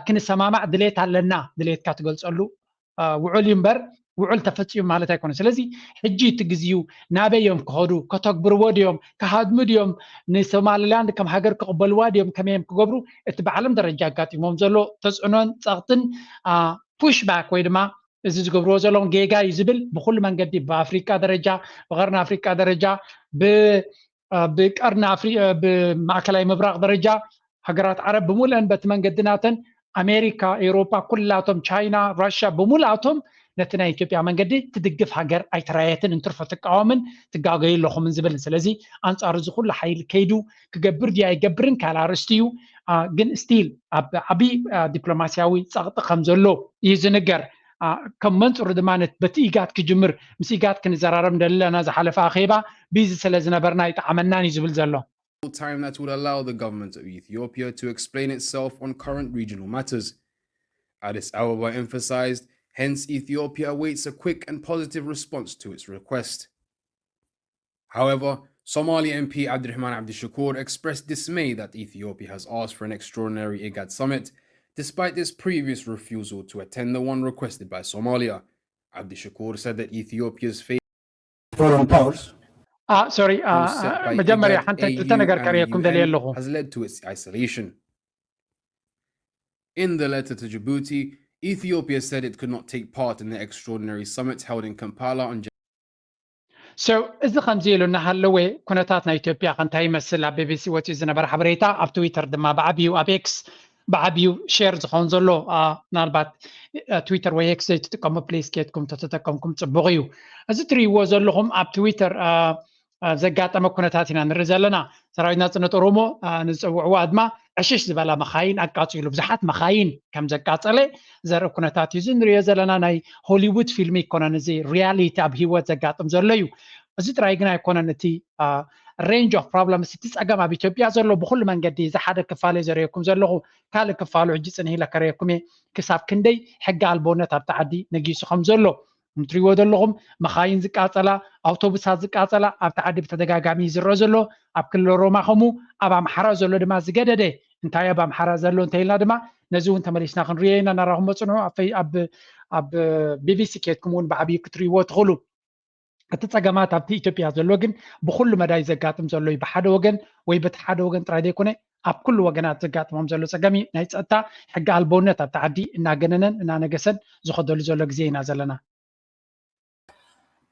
ክንሰማማዕ ድሌት ኣለና፣ ድሌትካ ትገልጸሉ ውዕል እዩ እምበር ውዕል ተፈጺሙ ማለት ኣይኮነን። ስለዚ ሕጂ እቲ ግዜኡ ናበይ እዮም ክኸዱ? ከተግብርዎ ድዮም? ክሃድሙ ድዮም? ንሶማሊላንድ ከም ሃገር ክቕበልዋ ድዮም? ከመይ እዮም ክገብሩ? እቲ ብዓለም ደረጃ ኣጋጢሞም ዘሎ ተፅዕኖን ፀቕጥን push back ወይ ድማ እዚ ዝገብርዎ ዘለውን ጌጋ እዩ ዝብል ብኩሉ መንገዲ ብኣፍሪቃ ደረጃ ብቀርኒ ኣፍሪቃ ደረጃ ብቀርኒ ብማእከላይ ምብራቅ ደረጃ ሃገራት ዓረብ ብምሉአን በቲ መንገዲ ናተን ኣሜሪካ ኤውሮፓ ኩላቶም ቻይና ራሽያ ብምሉኣቶም ነቲ ናይ ኢትዮጵያ መንገዲ ትድግፍ ሃገር ኣይተራየትን እንትርፎ ትቃወምን ትጋገዩ ኣለኹምን ዝብልን ስለዚ ኣንፃር እዚ ኩሉ ሓይሊ ከይዱ ክገብር ድዩ ኣይገብርን ካልእ ኣርእስቲ እዩ ግን still ኣብ ዓብዪ ዲፕሎማስያዊ ፀቕጢ ከም ዘሎ እዩ ዝንገር ከም መንፅሩ ድማ በቲ ኢጋድ ክጅምር ምስ ኢጋድ ክንዘራረብ እንደለና ዝሓለፈ ኣኼባ ቢዚ ስለ ዝነበርና ይጠዓመናን እዩ ዝብል ዘሎ time that would allow the government of Ethiopia to explain itself on current regional matters. Addis Ababa emphasized, hence Ethiopia awaits a quick and positive response to its request. However, Somali M P Abdirahman Abdishakur expressed dismay that Ethiopia has asked for an extraordinary IGAD summit, despite its previous refusal to attend the one requested by Somalia. Abdishakur said that Ethiopia's failure foreign powers. Uh, sorry, uh, መጀመርያ ሓንቲ ክልተ ነገር ከርእየኩም ደልየ ኣለኹ። Has led to its isolation. In the letter to Djibouti, Ethiopia said it could not take part in the extraordinary summit held in Kampala on So እዚ ከምዚ ኢሉ እናሃለወ ኩነታት ናይ ኢትዮጵያ ከንታይ ይመስል ኣብ ቢቢሲ ወፂኡ ዝነበረ ሓበሬታ ኣብ ትዊተር ድማ ብዓብዩ ኣብ ኤክስ ብዓብዩ ሼር ዝኸውን ዘሎ ምናልባት ትዊተር ወይ ኤክስ ዘይትጥቀሙ ፕሊስ ኬድኩም ተተጠቀምኩም ፅቡቅ እዩ እዚ ትሪእዎ ዘለኹም ኣብ ትዊተር ዘጋጠመ ኩነታት ኢና ንርኢ ዘለና ሰራዊት ናፅነት ኦሮሞ ንዝፀውዕዎ ኣድማ ዕሽሽ ዝበላ መኻይን ኣቃፂሉ ብዙሓት መኻይን ከም ዘቃፀለ ዘርኢ ኩነታት እዩ እዚ ንሪኦ ዘለና ናይ ሆሊውድ ፊልም ይኮነን እዚ ሪያሊቲ ኣብ ሂወት ዘጋጥም ዘሎ እዩ እዚ ጥራይ ግን ኣይኮነን እቲ range of problems እቲ ፀገም ኣብ ኢትዮጵያ ዘሎ ብኩሉ መንገዲ እዚ ሓደ ክፋል ዘርእየኩም ዘለኹ ካልእ ክፋሉ ሕጂ ፅንሂለ ከርእየኩም እየ ክሳብ ክንደይ ሕጊ ኣልቦነት ኣብቲ ዓዲ ነጊሱ ከም ዘሎ ንትሪእዎ ዘለኹም መኻይን ዝቃፀላ ኣውቶቡሳት ዝቃፀላ ኣብቲ ዓዲ ብተደጋጋሚ ዝረአ ዘሎ ኣብ ክልል ኦሮማ ከምኡ ኣብ ኣምሓራ ዘሎ ድማ ዝገደደ እንታይ ኣብ ኣምሓራ ዘሎ እንተኢልና ድማ ነዚ እውን ተመሊስና ክንሪኦ ኢና ናራኹም መፅንዑ ኣብ ቢቢሲ ኬድኩም እውን ብዓብዩ ክትሪእዎ ትኽእሉ እቲ ፀገማት ኣብቲ ኢትዮጵያ ዘሎ ግን ብኩሉ መዳይ ዘጋጥም ዘሎ እዩ ብሓደ ወገን ወይ በቲ ሓደ ወገን ጥራይ ዘይኮነ ኣብ ኩሉ ወገናት ዘጋጥሞም ዘሎ ፀገም እዩ ናይ ፀጥታ ሕጊ ኣልቦነት ኣብቲ ዓዲ እናገነነን እናነገሰን ዝኸደሉ ዘሎ ግዜ ኢና ዘለና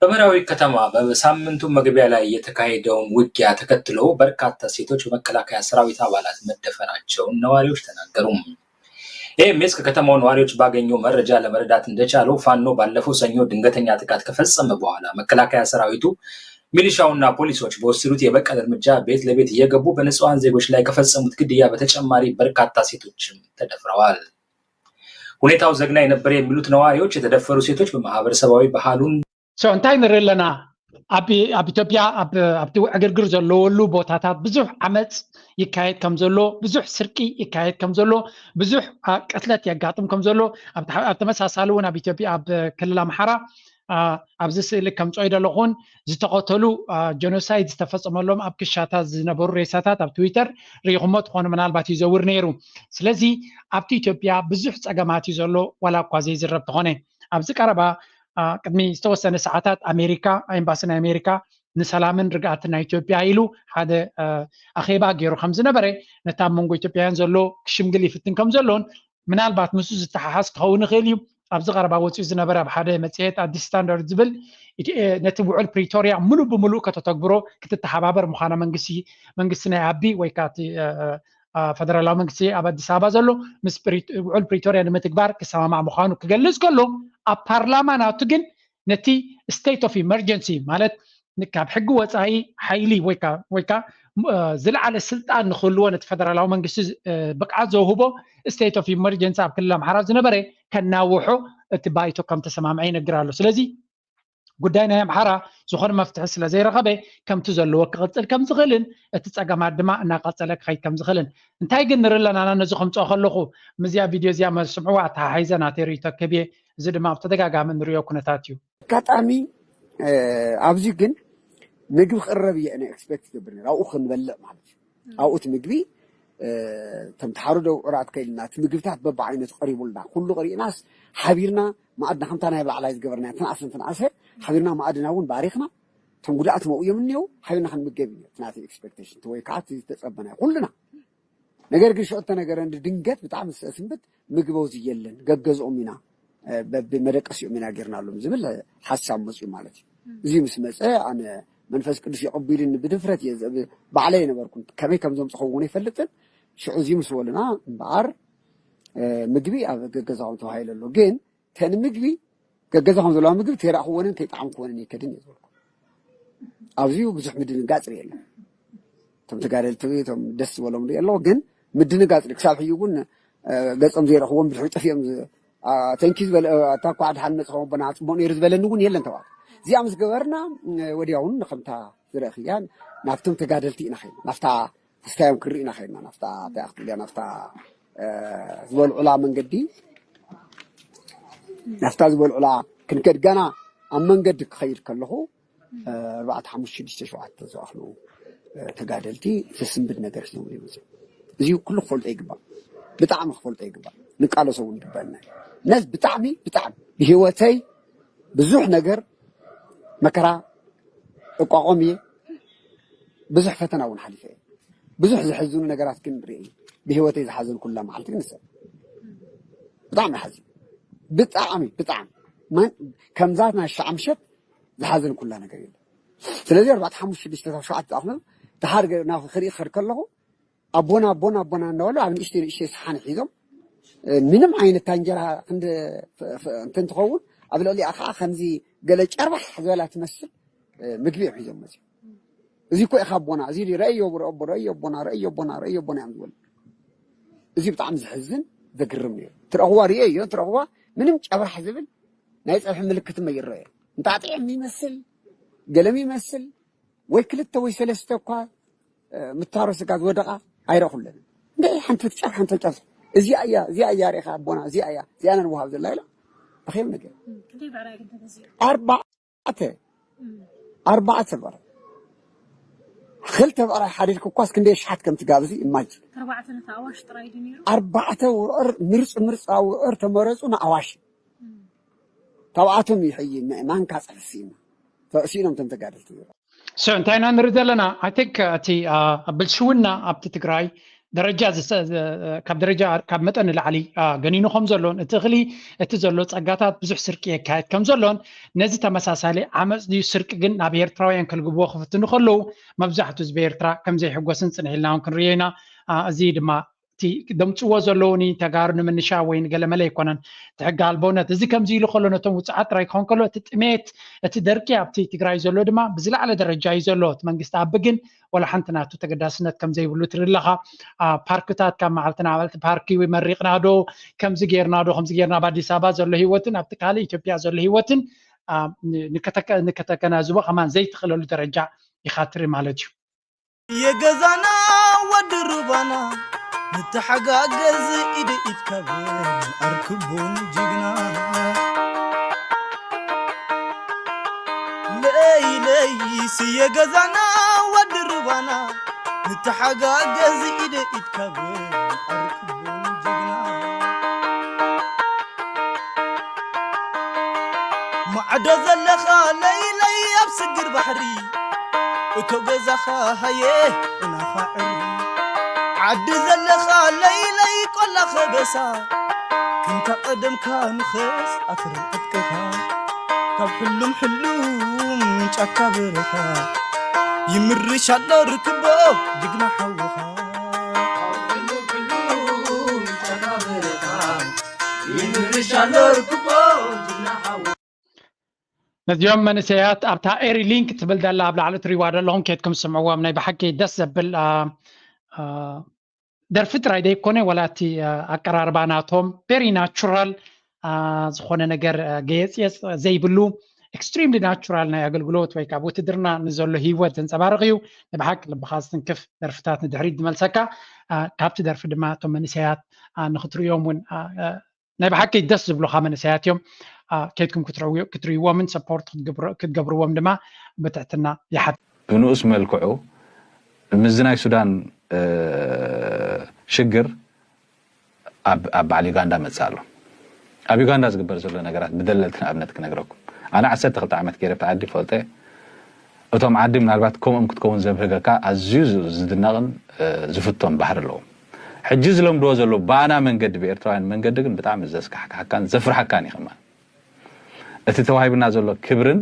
በመራዊ ከተማ በሳምንቱ መግቢያ ላይ የተካሄደውን ውጊያ ተከትሎ በርካታ ሴቶች በመከላከያ ሰራዊት አባላት መደፈራቸውን ነዋሪዎች ተናገሩ። ኤምኤስ ከከተማው ነዋሪዎች ባገኘው መረጃ ለመረዳት እንደቻለው ፋኖ ባለፈው ሰኞ ድንገተኛ ጥቃት ከፈጸመ በኋላ መከላከያ ሰራዊቱ ሚሊሻውና ፖሊሶች በወሰዱት የበቀል እርምጃ ቤት ለቤት እየገቡ በንጹሐን ዜጎች ላይ ከፈጸሙት ግድያ በተጨማሪ በርካታ ሴቶችም ተደፍረዋል። ሁኔታው ዘግናኝ ነበር የሚሉት ነዋሪዎች የተደፈሩ ሴቶች በማህበረሰባዊ ባህሉን So እንታይ ንርኢ ኣለና ኣብ ኣብ ኢትዮጵያ ኣብቲ ዕግርግር ዘለወሉ ቦታታት ብዙሕ ዓመፅ ይካየድ ከም ዘሎ ብዙሕ ስርቂ ይካየድ ከም ዘሎ ብዙሕ ቅትለት የጋጥም ከም ዘሎ ኣብ ተመሳሳሊ እውን ኣብ ኢትዮጵያ ኣብ ክልል ኣምሓራ ኣብዚ ስእሊ ከምፅኦ ይደለኹን ዝተቐተሉ ጀኖሳይድ ዝተፈፀመሎም ኣብ ክሻታት ዝነበሩ ሬሳታት ኣብ ትዊተር ርኢኹሞ ትኾኑ ምናልባት ይዘውር ነይሩ ስለዚ ኣብቲ ኢትዮጵያ ብዙሕ ፀገማት እዩ ዘሎ ዋላ እኳ ዘይዝረብ ተኾነ ኣብዚ ቀረባ ቅድሚ ዝተወሰነ ሰዓታት ኣሜሪካ ኤምባሲ ናይ ኣሜሪካ ንሰላምን ርግኣትን ናይ ኢትዮጵያ ኢሉ ሓደ ኣኼባ ገይሩ ከም ዝነበረ ነታ ኣብ መንጎ ኢትዮጵያውያን ዘሎ ክሽምግል ይፍትን ከም ዘሎን ምናልባት ምስኡ ዝተሓሓዝ ክኸውን ይኽእል እዩ ኣብዚ ቀረባ ወፂኡ ዝነበረ ኣብ ሓደ መፅሄት ኣዲስ ስታንዳርድ ዝብል ነቲ ውዕል ፕሪቶርያ ሙሉእ ብሙሉእ ከተተግብሮ ክትተሓባበር ምዃና መንግስቲ መንግስቲ ናይ ኣቢ ወይ ከዓ ፈደራላዊ መንግስቲ ኣብ ኣዲስ ኣበባ ዘሎ ምስ ውዕል ፕሪቶርያ ንምትግባር ክሰማማዕ ምዃኑ ክገልፅ ከሎ ኣብ ፓርላማ ናቱ ግን ነቲ state of emergency ማለት ካብ ሕጊ ወፃኢ ሓይሊ ወይካ ዝለዓለ ስልጣን ንክህልዎ ነቲ ፈደራላዊ መንግስቲ ብቅዓት ዘውህቦ state of emergency ኣብ ክልል ኣምሓራ ዝነበረ ከናውሖ እቲ ባይቶ ከም ተሰማምዐ ይነግር ኣሎ። ስለዚ ጉዳይ ናይ ኣምሓራ ዝኾነ መፍትሒ ስለ ዘይረኸበ ከምቲ ዘለዎ ክቕፅል ከም ዝኽእልን እቲ ፀገማት ድማ እናቐፀለ ክኸይድ ከም ዝኽእልን እንታይ ግን ንርኢ ኣለና። ኣነ ነዚ ከምፅኦ ከለኹ ምስዚኣ ቪድዮ እዚኣ መስምዕዋ ኣተሓሒዘ ናተይ ርእይቶ ከብየ። እዚ ድማ ብተደጋጋሚ እንሪኦ ኩነታት እዩ። ኣጋጣሚ ኣብዚ ግን ምግቢ ክቕረብ እየ ኣነ ኤክስፔክት ይገብር ነይረ ኣብኡ ክንበልዕ ማለት እዩ ኣብኡ እቲ ምግቢ እቶም ተሓርዶ ውዕራት ከይልና እቲ ምግብታት በብዓይነቱ ቀሪቡልና ኩሉ ቀሪእናስ ሓቢርና መኣድና ከምታ ናይ ብላዕላይ ዝገበርና ትንኣስ እንትንኣሰ ሓቢርና መኣድና እውን ባሪኽና እቶም ጉድኣት መኡ እዮም እኒው ሓቢርና ክንምገብ እዩ እቲ ናተይ ኤክስፔክቴሽን ወይ ከዓ እቲ ዝተፀበናዮ ኩልና ነገር ግን ሽዑ እተነገረኒ ድንገት ብጣዕሚ ዝሰስንብት ምግቢ ኣብዚ የለን ገገዝኦም ኢና በብመደቀሲኦም ኢና ጌርናሎም ዝብል ሓሳብ መፅኡ ማለት እዩ እዚ ምስ መፀ ኣነ መንፈስ ቅዱስ የቐቢሉኒ ብድፍረት እየ ባዕለይ የነበርኩን ከመይ ከም ዘምፅኸውን ኣይፈልጥን ሽዑ እዚ ምስ በሉና እምበኣር ምግቢ ኣብ ገገዛኹም ተባሂሉ ኣሎ ግን ተን ምግቢ ገገዛኹም ዘለዋ ምግቢ ተይረእኽዎንን ተይጣዕምክዎንን የከድን እየ ዝበልኩ ኣብዚ ብዙሕ ምድንጋፅ ርኢ ኣለኹ እቶም ተጋደልቲ እቶም ደስ ዝበሎም ርኢ ኣለኹ ግን ምድንጋፅ ክሳብ ሕጂ እውን ገፆም ዘይረኽዎም ብድሕሪ ጠፊኦም ተንኪ ዝበለ ኣታ እኳ ድሓን መፅኸም ኣቦና ፅቡቅ ነይሩ ዝበለኒ እውን የለን ተባለ እዚኣ ምስ ገበርና ወዲያውን ከምታ ዝረእኽያ ናብቶም ተጋደልቲ ኢና ኸይና ናብታ ክስታዮም ክርኢ ኢና ኸይና ናብታ እንታይ ክትብልያ ናብታ ዝበልዑላ መንገዲ ናብታ ዝበልዑላ ክንከድ ገና ኣብ መንገዲ ክኸይድ ከለኹ ኣርባዕተ ሓሙሽተ ሽዱሽተ ሸውዓተ ዝኣኽሉ ተጋደልቲ ዘስንብድ ነገር ሒዞም ይመፅኡ እዚ ኩሉ ክፈልጦ ይግባእ ብጣዕሚ ክፈልጦ ይግባእ ንቃለሶ እውን ይግበአና ነዚ ብጣዕሚ ብጣዕሚ ብሂወተይ ብዙሕ ነገር መከራ እቋቆም እየ ብዙሕ ፈተና እውን ሓሊፈ እየ ብዙሕ ዘሕዝኑ ነገራት ግን ርኢ ብሂወተይ ዝሓዘንኩላ መዓልቲ ግን ንሰ ብጣዕሚ ሓዚ ብጣዕሚ ብጣዕሚ ከምዛ ናይ ሻዓ ምሸት ዝሓዘንኩላ ነገር የለ ስለዚ ኣርባዕተ ሓሙሽተ ሽዱሽተ ካብ ሸውዓተ ዝኣኽሉ ድሓር ናብ ክርኢ ክኸድ ከለኹ ኣቦና ኣቦና ኣቦና እንዳበሉ ኣብ ንእሽተይ ንእሽተይ ሰሓን ሒዞም ምንም ዓይነት ታንጀራ ክንዲ እንትን ትኸውን ኣብ ልዕሊኣ ከዓ ከምዚ ገለ ጨርባሕ ዝበላ ትመስል ምግቢ እዮም ሒዞም መፅዮም እዚ እኮ ኢኻ ኣቦና እዚ ረእዮ ኣቦ ረእዮ ኣቦና ረእዮ ኣቦና ረእዮ ኣቦና እዮም ዝበሉ እዚ ብጣዕሚ ዝሕዝን ዘግርም ነይሩ ትረኽዋ ርእዮ እዮ ትረኽዋ ምንም ጨብራሕ ዝብል ናይ ፀብሒ ምልክት መይረዮ እንጣጥዕም ይመስል ገለም ይመስል ወይ ክልተ ወይ ሰለስተ እኳ ምታሮ ስጋ ዝወደቃ ኣይረኹለን እንደ ሓንቲ ትጫፍ ሓንቲ ትጫፍ እዚኣ እያ እዚኣ እያ ሬኻ ኣቦና እዚኣ እያ እዚኣ ነንዋሃብ ዘላ ኢላ ኣኼም ነገር ኣርባዕተ ኣርባዕተ በረ ክልተ በረ ሓዲድክ እኳስ ክንደይ ሽሓት ከም ትጋብዚ ኢማጅን ኣርባዕተ ውዕር ምርፅ ምርፅ ውዕር ተመረፁ ንኣዋሽ ካብኣቶም እዩ ሕጂ ማንካ ፀፍሲ ኢና ተእሲኖም ተም ተጋደልቲ So እንታይ ኢና ንርኢ ዘለና? I think እቲ ብልሽውና ኣብቲ ትግራይ ደረጃ ካብ ደረጃ ካብ መጠን ንላዕሊ ገኒኑ ከም ዘሎን እቲ እኽሊ እቲ ዘሎ ጸጋታት ብዙሕ ስርቂ የካየድ ከም ዘሎን ነዚ ተመሳሳሊ ዓመፅ ድዩ ስርቂ ግን ናብ ኤርትራውያን ከልግብዎ ክፍትኑ ከለዉ መብዛሕቱ ህዝቢ ኤርትራ ከም ዘይሕጎስን ጽንሕ ኢልና እውን ክንርእዮ ኢና። እዚ ድማ እቲ ደምፅዎ ዘለዉ ንተጋሩ ንምንሻ ወይ ንገለመለ ኣይኮነን። እቲ ሕጊ ኣልቦነት እዚ ከምዚ ኢሉ ከሎ ነቶም ውፅዓት ጥራይ ክኸውን ከሎ እቲ ጥሜት እቲ ደርቂ ኣብቲ ትግራይ ዘሎ ድማ ብዝለዓለ ደረጃ እዩ ዘሎ። እቲ መንግስቲ ኣቢ ግን ወላ ሓንቲ ናቱ ተገዳስነት ከም ዘይብሉ ትርኢ ኣለኻ። ፓርክታት ካብ መዓልቲ ናብ መዓልቲ ፓርኪ መሪቕና ዶ ከምዚ ጌርና ዶ ከምዚ ጌርና ኣብ ኣዲስ ኣበባ ዘሎ ህይወትን ኣብቲ ካልእ ኢትዮጵያ ዘሎ ህይወትን ንከተገናዝቦ ከማን ዘይትኽእለሉ ደረጃ ኢኻ ትርኢ ማለት እዩ። የገዛና ወዲ ሩባና ንተሓጋገዝ ኢደ ኢድካ በል ኣርክቦን ጅግና ለይለይ ስየ ገዛና ወዲ ሩባና ንተሓጋገዝ ኢደ ኢድካ በል ኣርክቦን ጅግና ማዕዶ ዘለኻ ለይለይ ኣብ ስግር ባሕሪ እቶ ገዛኻ ሃየ እናኻ ዕሪ ዓዲ ዘለኻ ለይለይ ቆላ ኸበሳ እንተ ቀደምካ ንኸስ ኣትርም ዕጥቅኻ ካብ ሕሉም ሕሉም ጫካ በረኻ ይምርሽ ኣሎ ርክቦ ጅግና ሓውኻ። ካብ ሕሉም ሕሉም ጫካ በረኻ ይምርሽ ኣሎ ርክቦ ጅግና ሓውኻ። ነዚኦም መንእሰያት ኣብታ ኤሪ ሊንክ ትብል ዘላ ኣብ ላዕሊ ትሪዋ ዘለኹም ኬድኩም ስምዕዎም። ናይ ብሓቂ ደስ ዘብል ደርፊ ጥራይ ዘይኮነ፣ ዋላ እቲ ኣቀራርባ ናቶም ቨሪ ናቹራል ዝኾነ ነገር ገየፅየፅ ዘይብሉ፣ ኤክስትሪምሊ ናቹራል ናይ ኣገልግሎት ወይ ካብ ውትድርና ንዘሎ ህይወት ዘንፀባርቕ እዩ። ብሓቂ ልብኻ ዝትንክፍ ደርፍታት ንድሕሪት ዝመልሰካ። ካብቲ ደርፊ ድማ እቶም መንእሰያት ንክትርእዮም እውን ናይ ብሓቂ ደስ ዝብሉኻ መንእሰያት እዮም። ከይድኩም ክትርእይዎምን ሰፖርት ክትገብርዎም ድማ ብትሕትና ይሓት። ብንኡስ መልክዑ ምስዚ ናይ ሱዳን ሽግር ኣብ በዓል ዩጋንዳ መፅእ ኣሎ። ኣብ ዩጋንዳ ዝግበር ዘሎ ነገራት ብደለልቲ ንኣብነት ክነግረኩም። ኣነ ዓሰርተ ክልተ ዓመት ገይረ ኣብቲ ዓዲ ይፈልጦ እየ። እቶም ዓዲ ምናልባት ከምኦም ክትከውን ዘብህገካ ኣዝዩ ዝድነቕን ዝፍቶን ባህሪ ኣለዎም። ሕጂ ዝለምድዎ ዘለዉ ብኣና መንገዲ ብኤርትራውያን መንገዲ ግን ብጣዕሚ ዘስካሕክሓካን ዘፍርሓካን እዩ ከማን። እቲ ተዋሂብና ዘሎ ክብርን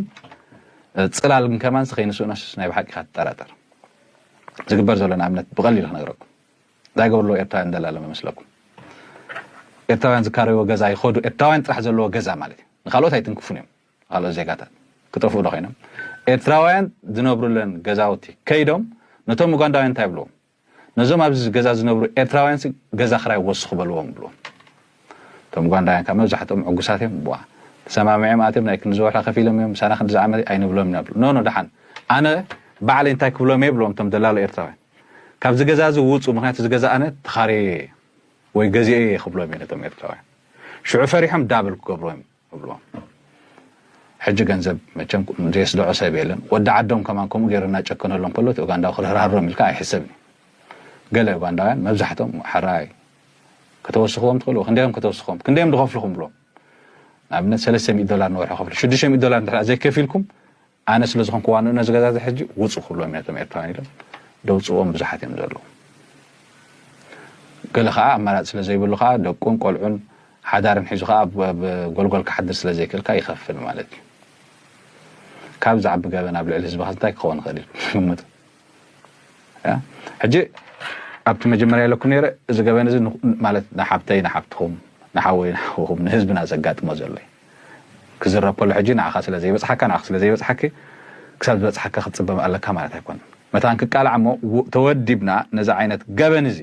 ፅላልን ከማን ከይንስእኖስ ናይ ብሓቂ ኢኻ ትጠራጠር። ዝግበር ዘሎ ንኣብነት ብቐሊሉ ክነግረኩም። እንታይ ይገብሩ ኣለዉ ኤርትራውያን ደላሎም ይመስለኩም? ኤርትራውያን ዝካረይዎ ገዛ ይኸዱ፣ ኤርትራውያን ጥራሕ ዘለዎ ገዛ ማለት እዩ። ንካልኦት ኣይትንክፉን እዮም። ካልኦት ዜጋታት ክጠፍኡ ዶ ኮይኖም? ኤርትራውያን ዝነብሩለን ገዛውቲ ከይዶም ነቶም ኡጋንዳውያን እንታይ ይብልዎም? ነዞም ኣብዚ ገዛ ዝነብሩ ኤርትራውያን ገዛ ክራይ ወስኹ በልዎም ይብልዎም። እቶም ኡጋንዳውያን ካብ መብዛሕትኦም ዕጉሳት እዮም። ዋ ተሰማሚዖም ኣትዮም ናይ ክንዲ ዝወርሒ ከፊሎም እዮም። ምሳና ክንዲ ዝዓመት ኣይንብሎም ኢና ይብሉ። ኖ ኖ ደሓን ኣነ ባዕለይ እንታይ ክብሎም እየ ይብልዎም እቶም ደላሎ ኤርትራውያን። ካብዚ ገዛ እዚ ውፁ፣ ምክንያቱ እዚ ገዛ ኣነ ተኻርየ ወይ ገዚኤ እየ ክብሎም እየ ነቶም ኤርትራውያን። ሽዑ ፈሪሖም ዳብል ክገብርዎም እዮም እብልዎም። ሕጂ ገንዘብ መቸም ዘየስደዖ ሰብ የለን። ወዲ ዓዶም ከማን ከምኡ ገይሩ እናጨከነሎም ከሎ እቲ ኡጋንዳዊ ክርህራህሮም ኢልካ ኣይሕሰብን እዩ። ገለ ኡጋንዳውያን መብዛሕቶም ሕራይ ከተወስኽዎም ትኽእሉ፣ ክንደዮም ከተወስኽዎም፣ ክንደዮም ድኸፍልኹም ብሎም። ንኣብነት ሰለስተ ሚእቲ ዶላር ንወርሒ ከፍሉ፣ ሽዱሽተ ሚእቲ ዶላር እንድሕር ዘይከፊልኩም ኣነ ስለ ዝኾንኩ ዋንኡ ነዚ ገዛ እዚ ሕጂ ውፁ ክብሎም እዮም ነቶም ኤርትራውያን ኢሎም ደውፅዎም ብዙሓት እዮም ዘለዉ። ገለ ከዓ ኣማራፂ ስለ ዘይብሉ ከዓ ደቁን ቆልዑን ሓዳርን ሒዙ ከዓ ኣብ ጎልጎል ክሓድር ስለ ዘይክእል ከዓ ይኸፍል ማለት እዩ። ካብ ዝዓቢ ገበን ኣብ ልዕሊ ህዝቢ እንታይ ክኸውን ይኽእል ኢልኩም ትግምቱ? ሕጂ ኣብቲ መጀመርያ ኢለኩም ነይረ እዚ ገበን እዚ ማለት ንሓብተይ ንሓብትኹም ንሓወይ ንሓውኹም ንህዝብና ዘጋጥሞ ዘሎ እዩ። ክዝረብ ከሎ ሕጂ ንዓኻ ስለ ዘይበፅሓካ ንዓኻ ስለ ዘይበፅሓኪ ክሳብ ዝበፅሓካ ክትፅበ ኣለካ ማለት ኣይኮነን። መታን ክቃላዕ እሞ ተወዲብና ነዚ ዓይነት ገበን እዚ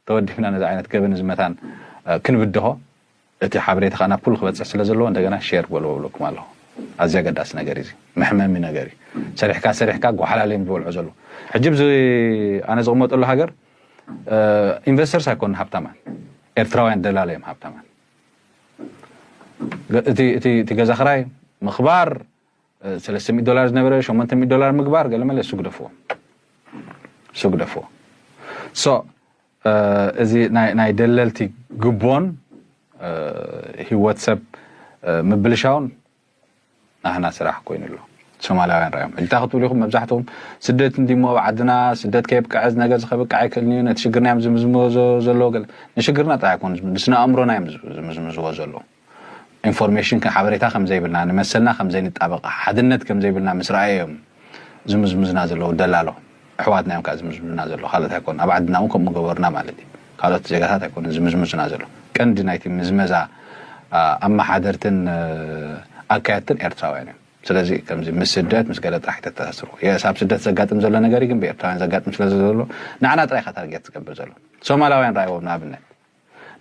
ተወዲብና ነዚ ዓይነት ገበን እዚ መታን ክንብድሆ እቲ ሓበሬታ ከዓ ናብ ኩሉ ክበፅሕ ስለ ዘለዎ እንደገና ሼር በልዎ ብለኩም ኣለኹ። ኣዝዩ ኣገዳሲ ነገር እዩ። መሕመሚ ነገር እዩ። ሰሪሕካ ሰሪሕካ ጓሓላለ እዮም ዝበልዑ ዘለዉ። ሕጂ ብዚ ኣነ ዝቕመጠሉ ሃገር ኢንቨስተርስ ኣይኮኑ ሃብታማን፣ ኤርትራውያን ደላለ እዮም ሃብታማን። እቲ ገዛ ክራይ ምኽባር ሰለስተ ሚእቲ ዶላር ዝነበረ ሸሞንተ ሚእቲ ዶላር ምግባር ገለመለ እሱ ግደፍዎ እሱ ግደፍዎ። ሶ እዚ ናይ ደለልቲ ግቦን ህይወት ሰብ ምብልሻውን ናህና ስራሕ ኮይኑ ኣሎ። ሶማላውያን ራዮም ሕጂ እንታይ ክትብሉ ኢኹም? መብዛሕትኦም ስደት እንዲሞ ኣብ ዓድና ስደት ከየብቅዐ እዚ ነገር እዚ ከብቅዕ ኣይክእልን እዩ ነቲ ሽግርና እዮም ዝምዝምዎ ዘለዉ። ገለ ንሽግርና ጥራይ ኣይኮኑ ንስነ ኣእምሮና እዮም ዝምዝምዝዎ ዘለዉ። ኢንፎርሜሽን ሓበሬታ ከም ዘይብልና ንመሰልና ከም ዘይንጣበቕ ሓድነት ከም ዘይብልና ምስ ረኣየ እዮም ዝምዝምዝና ዘለዉ ደላሎ ኣሕዋትና እዮም ከዓ ዝምዝምዝና ዘለዉ ካልኦት ኣይኮኑ ኣብ ዓድና እውን ከምኡ ገበሩና ማለት እዩ ካልኦት ዜጋታት ኣይኮኑ ዝምዝምዝና ዘለዉ ቀንዲ ናይቲ ምዝመዛ ኣመሓደርትን ኣካየድትን ኤርትራውያን እዮም ስለዚ ከምዚ ምስ ስደት ምስ ገለ ጥራሕ ተተሳስሩ የስ ኣብ ስደት ዘጋጥም ዘሎ ነገር ግን ብኤርትራውያን ዘጋጥም ስለ ዘሎ ንዓና ጥራይ ኢኻ ታርጌት ዝገብር ዘሎ ሶማላውያን ረኣይዎም ንኣብነት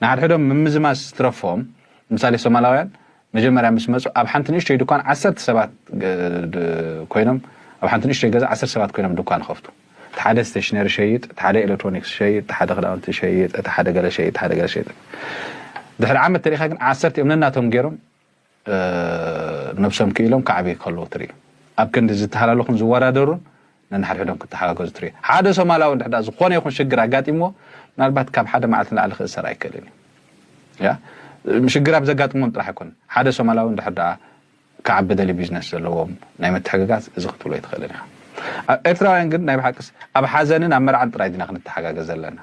ንሓድሕዶም ምምዝማዝ ዝትረፎም ምሳሌ ሶማላውያን መጀመርያ ምስ መፁ ኣብ ሓንቲ ንእሽተይ ድኳን ዓሰርተ ሰባት ኮይኖም ኣብ ሓንቲ ንእሽተይ ገዛ ዓሰርተ ሰባት ኮይኖም ድኳን ይኸፍቱ እቲ ሓደ ስቴሽነሪ ሸይጥ እቲ ሓደ ኤሌክትሮኒክስ ሸይጥ እቲ ሓደ ክዳውንቲ ሸይጥ እቲ ሓደ ገለ ሸይጥ ሓደ ገለ ሸይጥ ድሕሪ ዓመት ተሪኻ ግን ዓሰርተ እዮም ነናቶም ገይሮም ነብሶም ክኢሎም ክዓብዩ ከለዉ ትርኢ ኣብ ክንዲ ዝተሃላለኹን ዝወዳደሩን ነንሓድሕዶም ክተሓጋገዙ ትርኢ ሓደ ሶማላዊ እንድሕር ዝኾነ ይኹን ሽግር ኣጋጢምዎ ምናልባት ካብ ሓደ መዓልቲ ንላዕሊ ክእሰር ኣይክእልን እዩ ሽግር ኣብ ዘጋጥሞም ጥራሕ ኣይኮን ሓደ ሶማላዊ እንድሕር ደኣ ክዓቢ ደሊ ቢዝነስ ዘለዎም ናይ ምትሕግጋዝ እዚ ክትብሎ ኣይትኽእልን ኢኻ ኤርትራውያን ግን ናይ ብሓቅስ ኣብ ሓዘንን ኣብ መርዓን ጥራይ ዲና ክንተሓጋገዝ ዘለና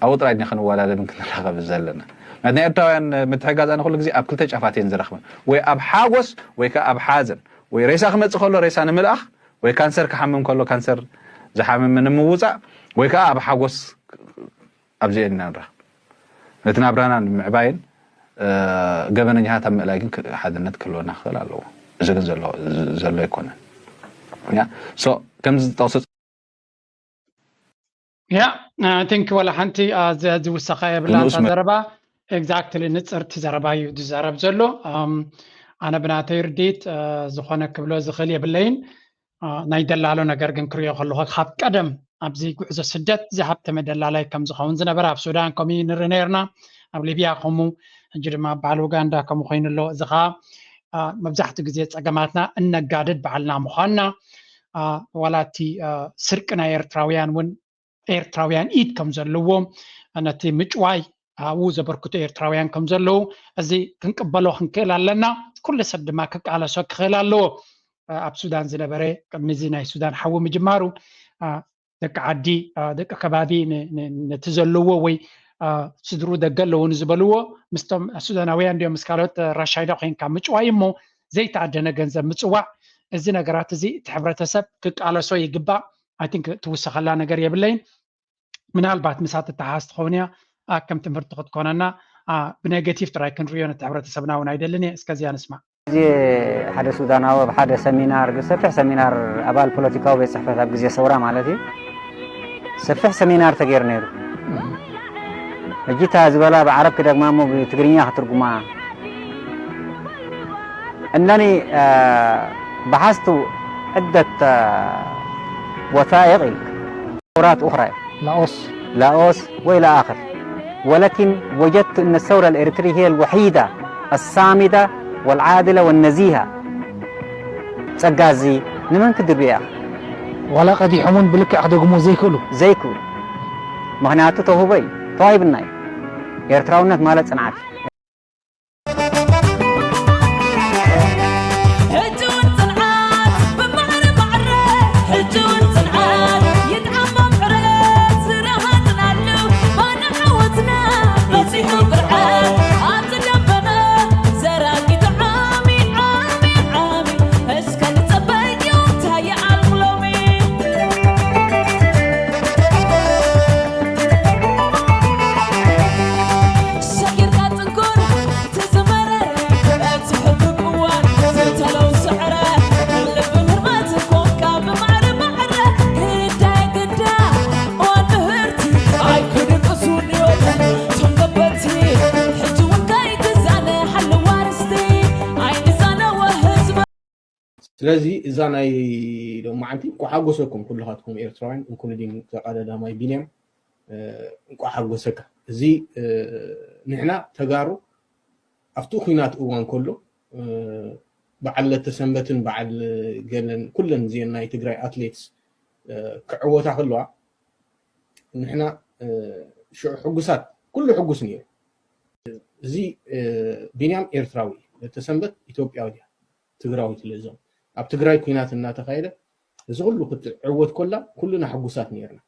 ኣብኡ ጥራይ ዲና ክንወዳደብን ክንራኸብ ዘለና ናይ ኤርትራውያን ምትሕጋዝ ኣነ ኩሉ ግዜ ኣብ ክልተ ጫፋት እየን ዝረኽበን፣ ወይ ኣብ ሓጎስ ወይ ከዓ ኣብ ሓዘን። ወይ ሬሳ ክመጽእ ከሎ ሬሳ ንምልኣኽ፣ ወይ ካንሰር ክሓምም ከሎ ካንሰር ዝሓምም ንምውጻእ፣ ወይ ከዓ ኣብ ሓጎስ። ኣብዚኤን ኢና ንረኽብ። ነቲ ናብራና ንምዕባይን ገበነኛታት ኣብ ምእላይ ግን ሓድነት ክህልወና ክኽእል ኣለዎ። እዚ ግን ዘሎ ኣይኮነን። ከምዚ ዝጠቕሱ ያ ቲንክ ወላ ሓንቲ ዝውሰኻ የብላታ ዘረባ። ኤግዛክትሊ ንፅርቲ ዘረባ እዩ ዝዛረብ ዘሎ። ኣነ ብናተይ ርዲት ዝኾነ ክብሎ ዝኽእል የብለይን። ናይ ደላሎ ነገር ግን ክሪኦ ከለኹ ካብ ቀደም ኣብዚ ጉዕዞ ስደት ዝሃብተመ ደላላይ ከም ዝኸውን ዝነበረ ኣብ ሱዳን ከምኡ ንርኢ ነርና፣ ኣብ ሊብያ ከምኡ፣ ሕጂ ድማ በዓል ኡጋንዳ ከምኡ ኮይኑ ኣሎ። እዚ ከዓ መብዛሕትኡ ግዜ ፀገማትና እነጋድድ በዓልና ምዃንና፣ ዋላ እቲ ስርቂ ናይ ኤርትራውያን እውን ኤርትራውያን ኢድ ከም ዘለዎ፣ ነቲ ምጭዋይ ኣብኡ ዘበርክቱ ኤርትራውያን ከም ዘለዉ፣ እዚ ክንቅበሎ ክንክእል ኣለና። ኩሉ ሰብ ድማ ክቃለሶ ክኽእል ኣለዎ። ኣብ ሱዳን ዝነበረ ቅድሚ እዚ ናይ ሱዳን ሓዊ ምጅማሩ ደቂ ዓዲ ደቂ ከባቢ ነቲ ዘለዎ ወይ ስድሩ ደገ ኣለዎ ንዝበልዎ ምስቶም ሱዳናውያን እንዲኦም ምስ ካልኦት ራሻይዳ ኮይንካ ምጭዋይ እሞ ዘይተኣደነ ገንዘብ ምፅዋዕ፣ እዚ ነገራት እዚ እቲ ሕብረተሰብ ክቃለሶ ይግባእ። ኣይ ቲንክ ትውሰኸላ ነገር የብለይን። ምናልባት ምሳ ትተሓዝ ትኸውን እያ። ከም ትምህርቲ ክትኮነና ብኔጌቲቭ ጥራይ ክንሪዮ ነቲ ሕብረተሰብና እውን ኣይደልን እየ። እስከዚያ ንስማዕ። ግዜ ሓደ ሱዳናዊ ኣብ ሓደ ሰሚናር ሰፊሕ ሰሚናር ኣባል ፖለቲካዊ ቤት ፅሕፈት ኣብ ግዜ ሰውራ ማለት እዩ ሰፊሕ ሰሚናር ተገይሩ ነይሩ። ሕጂ እታ ዝበላ ብዓረብ ክደግማ እሞ ብትግርኛ ክትርጉማ እነኒ በሓዝቱ ዕደት ወታይቕ ኢልክ ثورات أخرى لاوس لاوس وإلى آخر ولكن وجدت أن الثورة الإريترية هي الوحيدة الصامدة والعادلة والنزيهة ጸጋ እዚ ንመን ክድርብያ ዋላ ቀዲሖም እውን ብልክዕ ክደግሞ ዘይክእሉ ዘይክእሉ ምክንያቱ ተውህቦ እዩ ተዋሂብና እዩ ኤርትራውነት ማለት ጽንዓት እዩ ስለዚ እዛ ናይ ሎማዓንቲ እንኳ ሓጎሰኩም ኩልኻትኩም ኤርትራውያን including ተቐዳዳማይ ቢንያም እንኳ ሓጎሰካ። እዚ ንሕና ተጋሩ ኣብቲ ኹናት እዋን ከሎ በዓል ለተሰንበትን በዓል ገለን ኩለን እዚአን ናይ ትግራይ ኣትሌትስ ክዕወታ ከለዋ ንሕና ሽዑ ሕጉሳት ኩሉ ሕጉስ ነይሩ። እዚ ቢንያም ኤርትራዊ እዩ። ለተሰንበት ኢትዮጵያዊ እያ ትግራዊት ለዞም ኣብ ትግራይ ኩናት እናተኻየደ እዚ ኩሉ ክትዕወት ኮላ ኩሉና ሕጉሳት ነርና።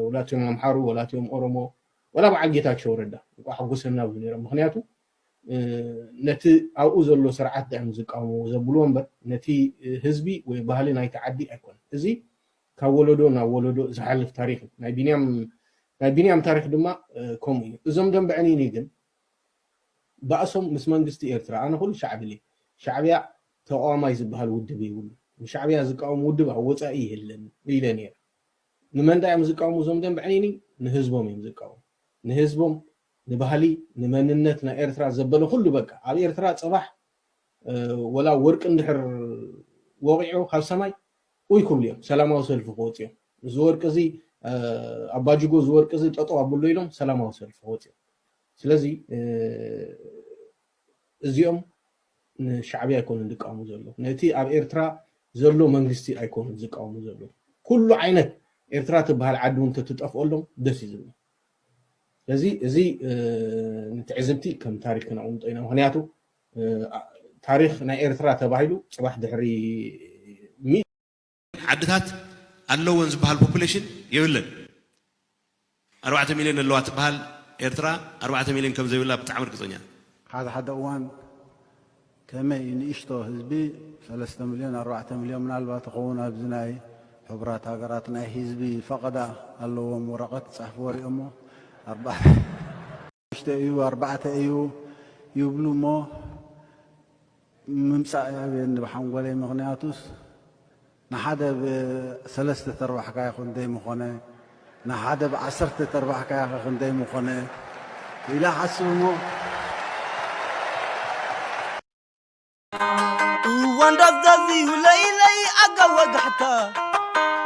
ወላትዮም ኣምሓሩ ወላትዮም ኦሮሞ ወላ በዓል ጌታቸው ረዳ እንኳ ሕጉሰና ብሉ ነሮም። ምክንያቱ ነቲ ኣብኡ ዘሎ ስርዓት ዳዮም ዝቃወምዎ ዘብልዎ እምበር ነቲ ህዝቢ ወይ ባህሊ ናይቲ ዓዲ ኣይኮነን። እዚ ካብ ወለዶ ናብ ወለዶ ዝሓልፍ ታሪክ እዩ። ናይ ቢንያም ናይ ቢንያም ታሪክ ድማ ከምኡ እዩ። እዞም ደንበ ዕኒኒ ግን ባእሶም ምስ መንግስቲ ኤርትራ ኣነ ኩሉ ሻዕብሊ ሻዕብያ ተቃዋማይ ዝበሃል ውድብ የብሉ። ንሻዕብያ ዝቃወም ውድብ ኣብ ወፃኢ የለን ኢለ ነይረ። ንመን ዳዮም ዝቃወሙ እዞም ደንበ ዕኒኒ ንህዝቦም እዮም ዝቃወሙ። ንህዝቦም ንባህሊ ንመንነት ናይ ኤርትራ ዘበለ ኩሉ በቃ ኣብ ኤርትራ ፅባሕ ወላ ወርቂ እንድሕር ወቂዑ ካብ ሰማይ ኡይ ክብሉ እዮም ሰላማዊ ሰልፊ ክወፅኡ እዮም። እዚ ወርቂ እዚ ኣባጅጎ እዚ ወርቂ እዚ ጠጠው ኣብሎ ኢሎም ሰላማዊ ሰልፊ ክወፅኡ እዮም። ስለዚ እዚኦም ንሻዕብያ ኣይኮኑን ዝቃወሙ ዘለዉ ነቲ ኣብ ኤርትራ ዘሎ መንግስቲ ኣይኮኑን ዝቃወሙ ዘለዉ ኩሉ ዓይነት ኤርትራ ትበሃል ዓዲ እውን ተትጠፍኦሎም ደስ እዩ ዝብሎ። ስለዚ እዚ ንትዕዝብቲ ከም ታሪክ ክነቕምጦ ኢና። ምክንያቱ ታሪክ ናይ ኤርትራ ተባሂሉ ፅባሕ ድሕሪ ዓድታት ኣለወን ዝበሃል ፖፑሌሽን የብለን። ኣርባዕተ ሚልዮን ኣለዋ ትበሃል ኤርትራ ኣርባዕተ ሚልዮን ከም ዘይብላ ብጣዕሚ ርግጸኛ። ሓደ ሓደ እዋን ከመይ ንእሽቶ ህዝቢ ሰለስተ ሚልዮን ኣርባዕተ ሚልዮን ምናልባት ይኸውን ኣብዚ ናይ ሕቡራት ሃገራት ናይ ህዝቢ ፈቐዳ ኣለዎም ወረቐት ጻሕፍዎ ሪኦሞ ኣርባዕተ ንእሽቶ እዩ ኣርባዕተ እዩ ይብሉ እሞ ምምጻእ ይኣብየኒ ብሓንጎለይ ምኽንያቱስ ንሓደ ብሰለስተ ተርባሕካዮ ክንደይ ምኾነ ንሓደ ብዓሰርተ ተርባሕካዮ ኸ ክንደይ ምኾነ ኢለ ሓስብ እሞ እዋን ዳስ ዛዝዩ ለይለይ ኣጋ ወጋሕታ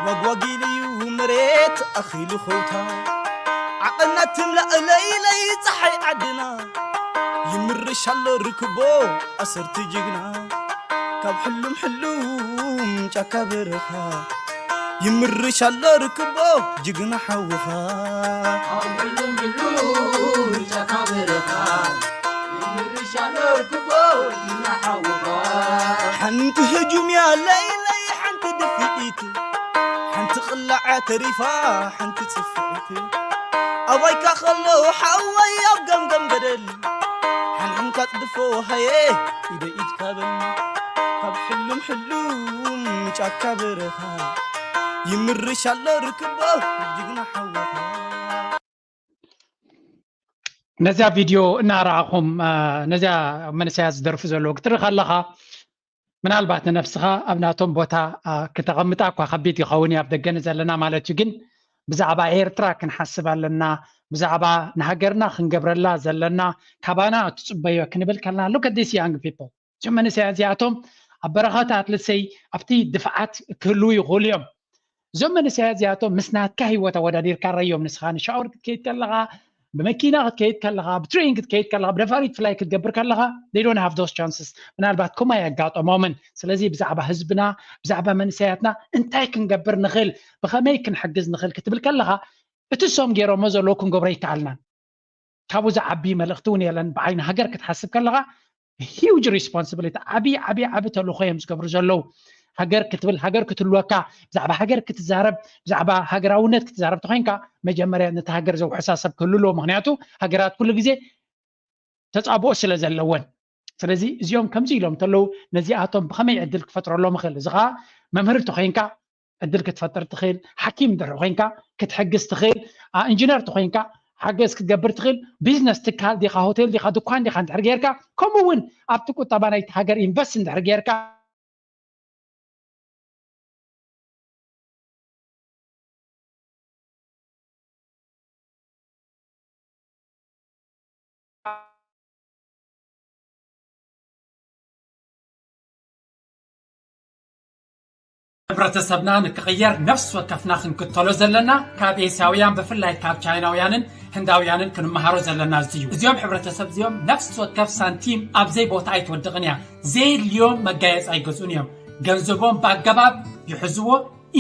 ወግወጊልዩ መሬት ኣኺሉ ኸውታ ዓቐና ትምላእ ለይለይ ፀሓይ ዓድና ይምርሽ ኣሎ ርክቦ ኣሰርቲ ጅግና ካብ ሕሉም ሕሉም ጫካ በረኻ ይምርሽ ኣሎ ርክቦ ጅግና ሓውኻ ሓንቲ ህጁም እያ ለይለይ ሓንቲ ድፍኢት ሓንቲ ቅላዓ ተሪፋ ሓንቲ ፅፍዒት ኣባይካ ከሎ ሓወይ ኣብ ገምገም ገደል ሓንሕንካ ፅድፎ ሃየ ኢደ ኢድካ በል ካብ ሕሉም ሕሉም ጫካ በረኻ ይምርሽ ኣሎ ርክቦ ጅግና ሓወኻ ነዚኣ ቪድዮ እናረኣኹም ነዚኣ መንእሰያት ዝደርፉ ዘለዉ ክትርኢ ከለኻ ምናልባት ንነብስኻ ኣብ ናቶም ቦታ ክተቐምጣ እኳ ከቢድ ይኸውን እዩ ኣብ ደገ ንዘለና ማለት እዩ ግን ብዛዕባ ኤርትራ ክንሓስብ ኣለና ብዛዕባ ንሃገርና ክንገብረላ ዘለና ካባና ትፅበዮ ክንብል ከለና look at this young people እዞም መንእሰያት እዚኣቶም ኣብ በረኻታት ልሰይ ኣብቲ ድፍዓት ክህልዉ ይኽእሉ እዮም እዞም መንእሰያት እዚኣቶም ምስ ናትካ ህይወት ኣወዳዲርካ ረዮም ንስኻ ንሻወር ክትከይድ ከለኻ ብመኪና ክትከይድ ከለኻ ብትሬን ክትከይድ ከለኻ ብደፋሪት ፍላይ ክትገብር ከለኻ they don't have those chances ምናልባት ከምኡ ኣየጋጠሞምን ስለዚ ብዛዕባ ህዝብና ብዛዕባ መንእሰያትና እንታይ ክንገብር ንኽእል ብኸመይ ክንሕግዝ ንኽእል ክትብል ከለኻ እቲ እሶም ገይሮሞ ዘለዉ ክንገብሮ ይከኣልናን ካብኡ ዝዓቢ መልእኽቲ እውን የለን ብዓይኒ ሃገር ክትሓስብ ከለኻ huge responsibility ዓቢ ዓቢ ዓቢ ተልእኾ እዮም ዝገብሩ ዘለዉ ሃገር ክትብል ሃገር ክትልወካ ብዛዕባ ሃገር ክትዛረብ ብዛዕባ ሃገራውነት ክትዛረብ ተኮይንካ መጀመርያ ነቲ ሃገር ዘውሕሳ ሰብ ክህሉ ኣለዎ ምክንያቱ ሃገራት ኩሉ ግዜ ተጻብኦ ስለ ዘለወን ስለዚ እዚኦም ከምዚ ኢሎም እንተለዉ ነዚኣቶም ብኸመይ ዕድል ክፈጥረሎም ይኽእል እዚ ከዓ መምህር ተኮይንካ ዕድል ክትፈጥር ትኽእል፣ ሓኪም እንድሕር ኮይንካ ክትሕግዝ ትኽእል፣ ኢንጂነር ተኮይንካ ሓገዝ ክትገብር ትኽእል፣ ቢዝነስ ትካል ዲኻ ሆቴል ዲኻ ድኳን ዲኻ እንድሕር ጌርካ ከምኡ እውን ኣብቲ ቁጠባ ናይቲ ሃገር ኢንቨስት እንድሕር ጌርካ ሕብረተሰብና ንክቕየር ነፍሲ ወከፍና ክንክተሎ ዘለና ካብ ኤስያውያን ብፍላይ ካብ ቻይናውያንን ህንዳውያንን ክንመሃሮ ዘለና እዚ እዩ። እዚኦም ሕብረተሰብ እዚኦም ነፍሲ ወከፍ ሳንቲም ኣብ ዘይቦታ ኣይትወድቕን እያ። ዘየድልዮም መጋየፂ ኣይገዝኡን እዮም። ገንዘቦም ብኣገባብ ይሕዝዎ፣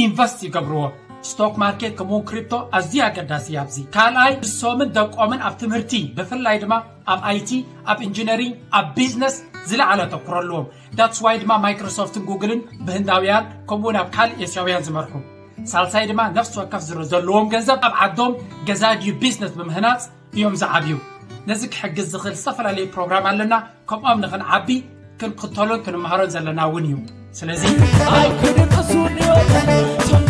ኢንቨስት ይገብርዎ። ስቶክ ማርኬት ከምኡውን ክሪፕቶ ኣዝዩ ኣገዳሲ እዩ ኣብዚ። ካልኣይ ንሶምን ደቆምን ኣብ ትምህርቲ ብፍላይ ድማ ኣብ ኣይቲ፣ ኣብ ኢንጂነሪንግ፣ ኣብ ቢዝነስ ዝለዓለ ኣተኩሮ ኣለዎም። ዳትስ ዋይ ድማ ማይክሮሶፍትን ጉግልን ብህንዳውያን ከምኡውን ኣብ ካልእ ኤስያውያን ዝመርሑ። ሳልሳይ ድማ ነፍሲ ወከፍ ዝሮ ዘለዎም ገንዘብ ኣብ ዓዶም ገዛ ድዩ ቢዝነስ ብምህናፅ እዮም ዝዓብዩ። ነዚ ክሕግዝ ዝኽእል ዝተፈላለዩ ፕሮግራም ኣለና። ከምኦም ንኽንዓቢ ክንክተሎን ክንመሃሮን ዘለና እውን እዩ። ስለዚ ኣይክድቅሱ እዮም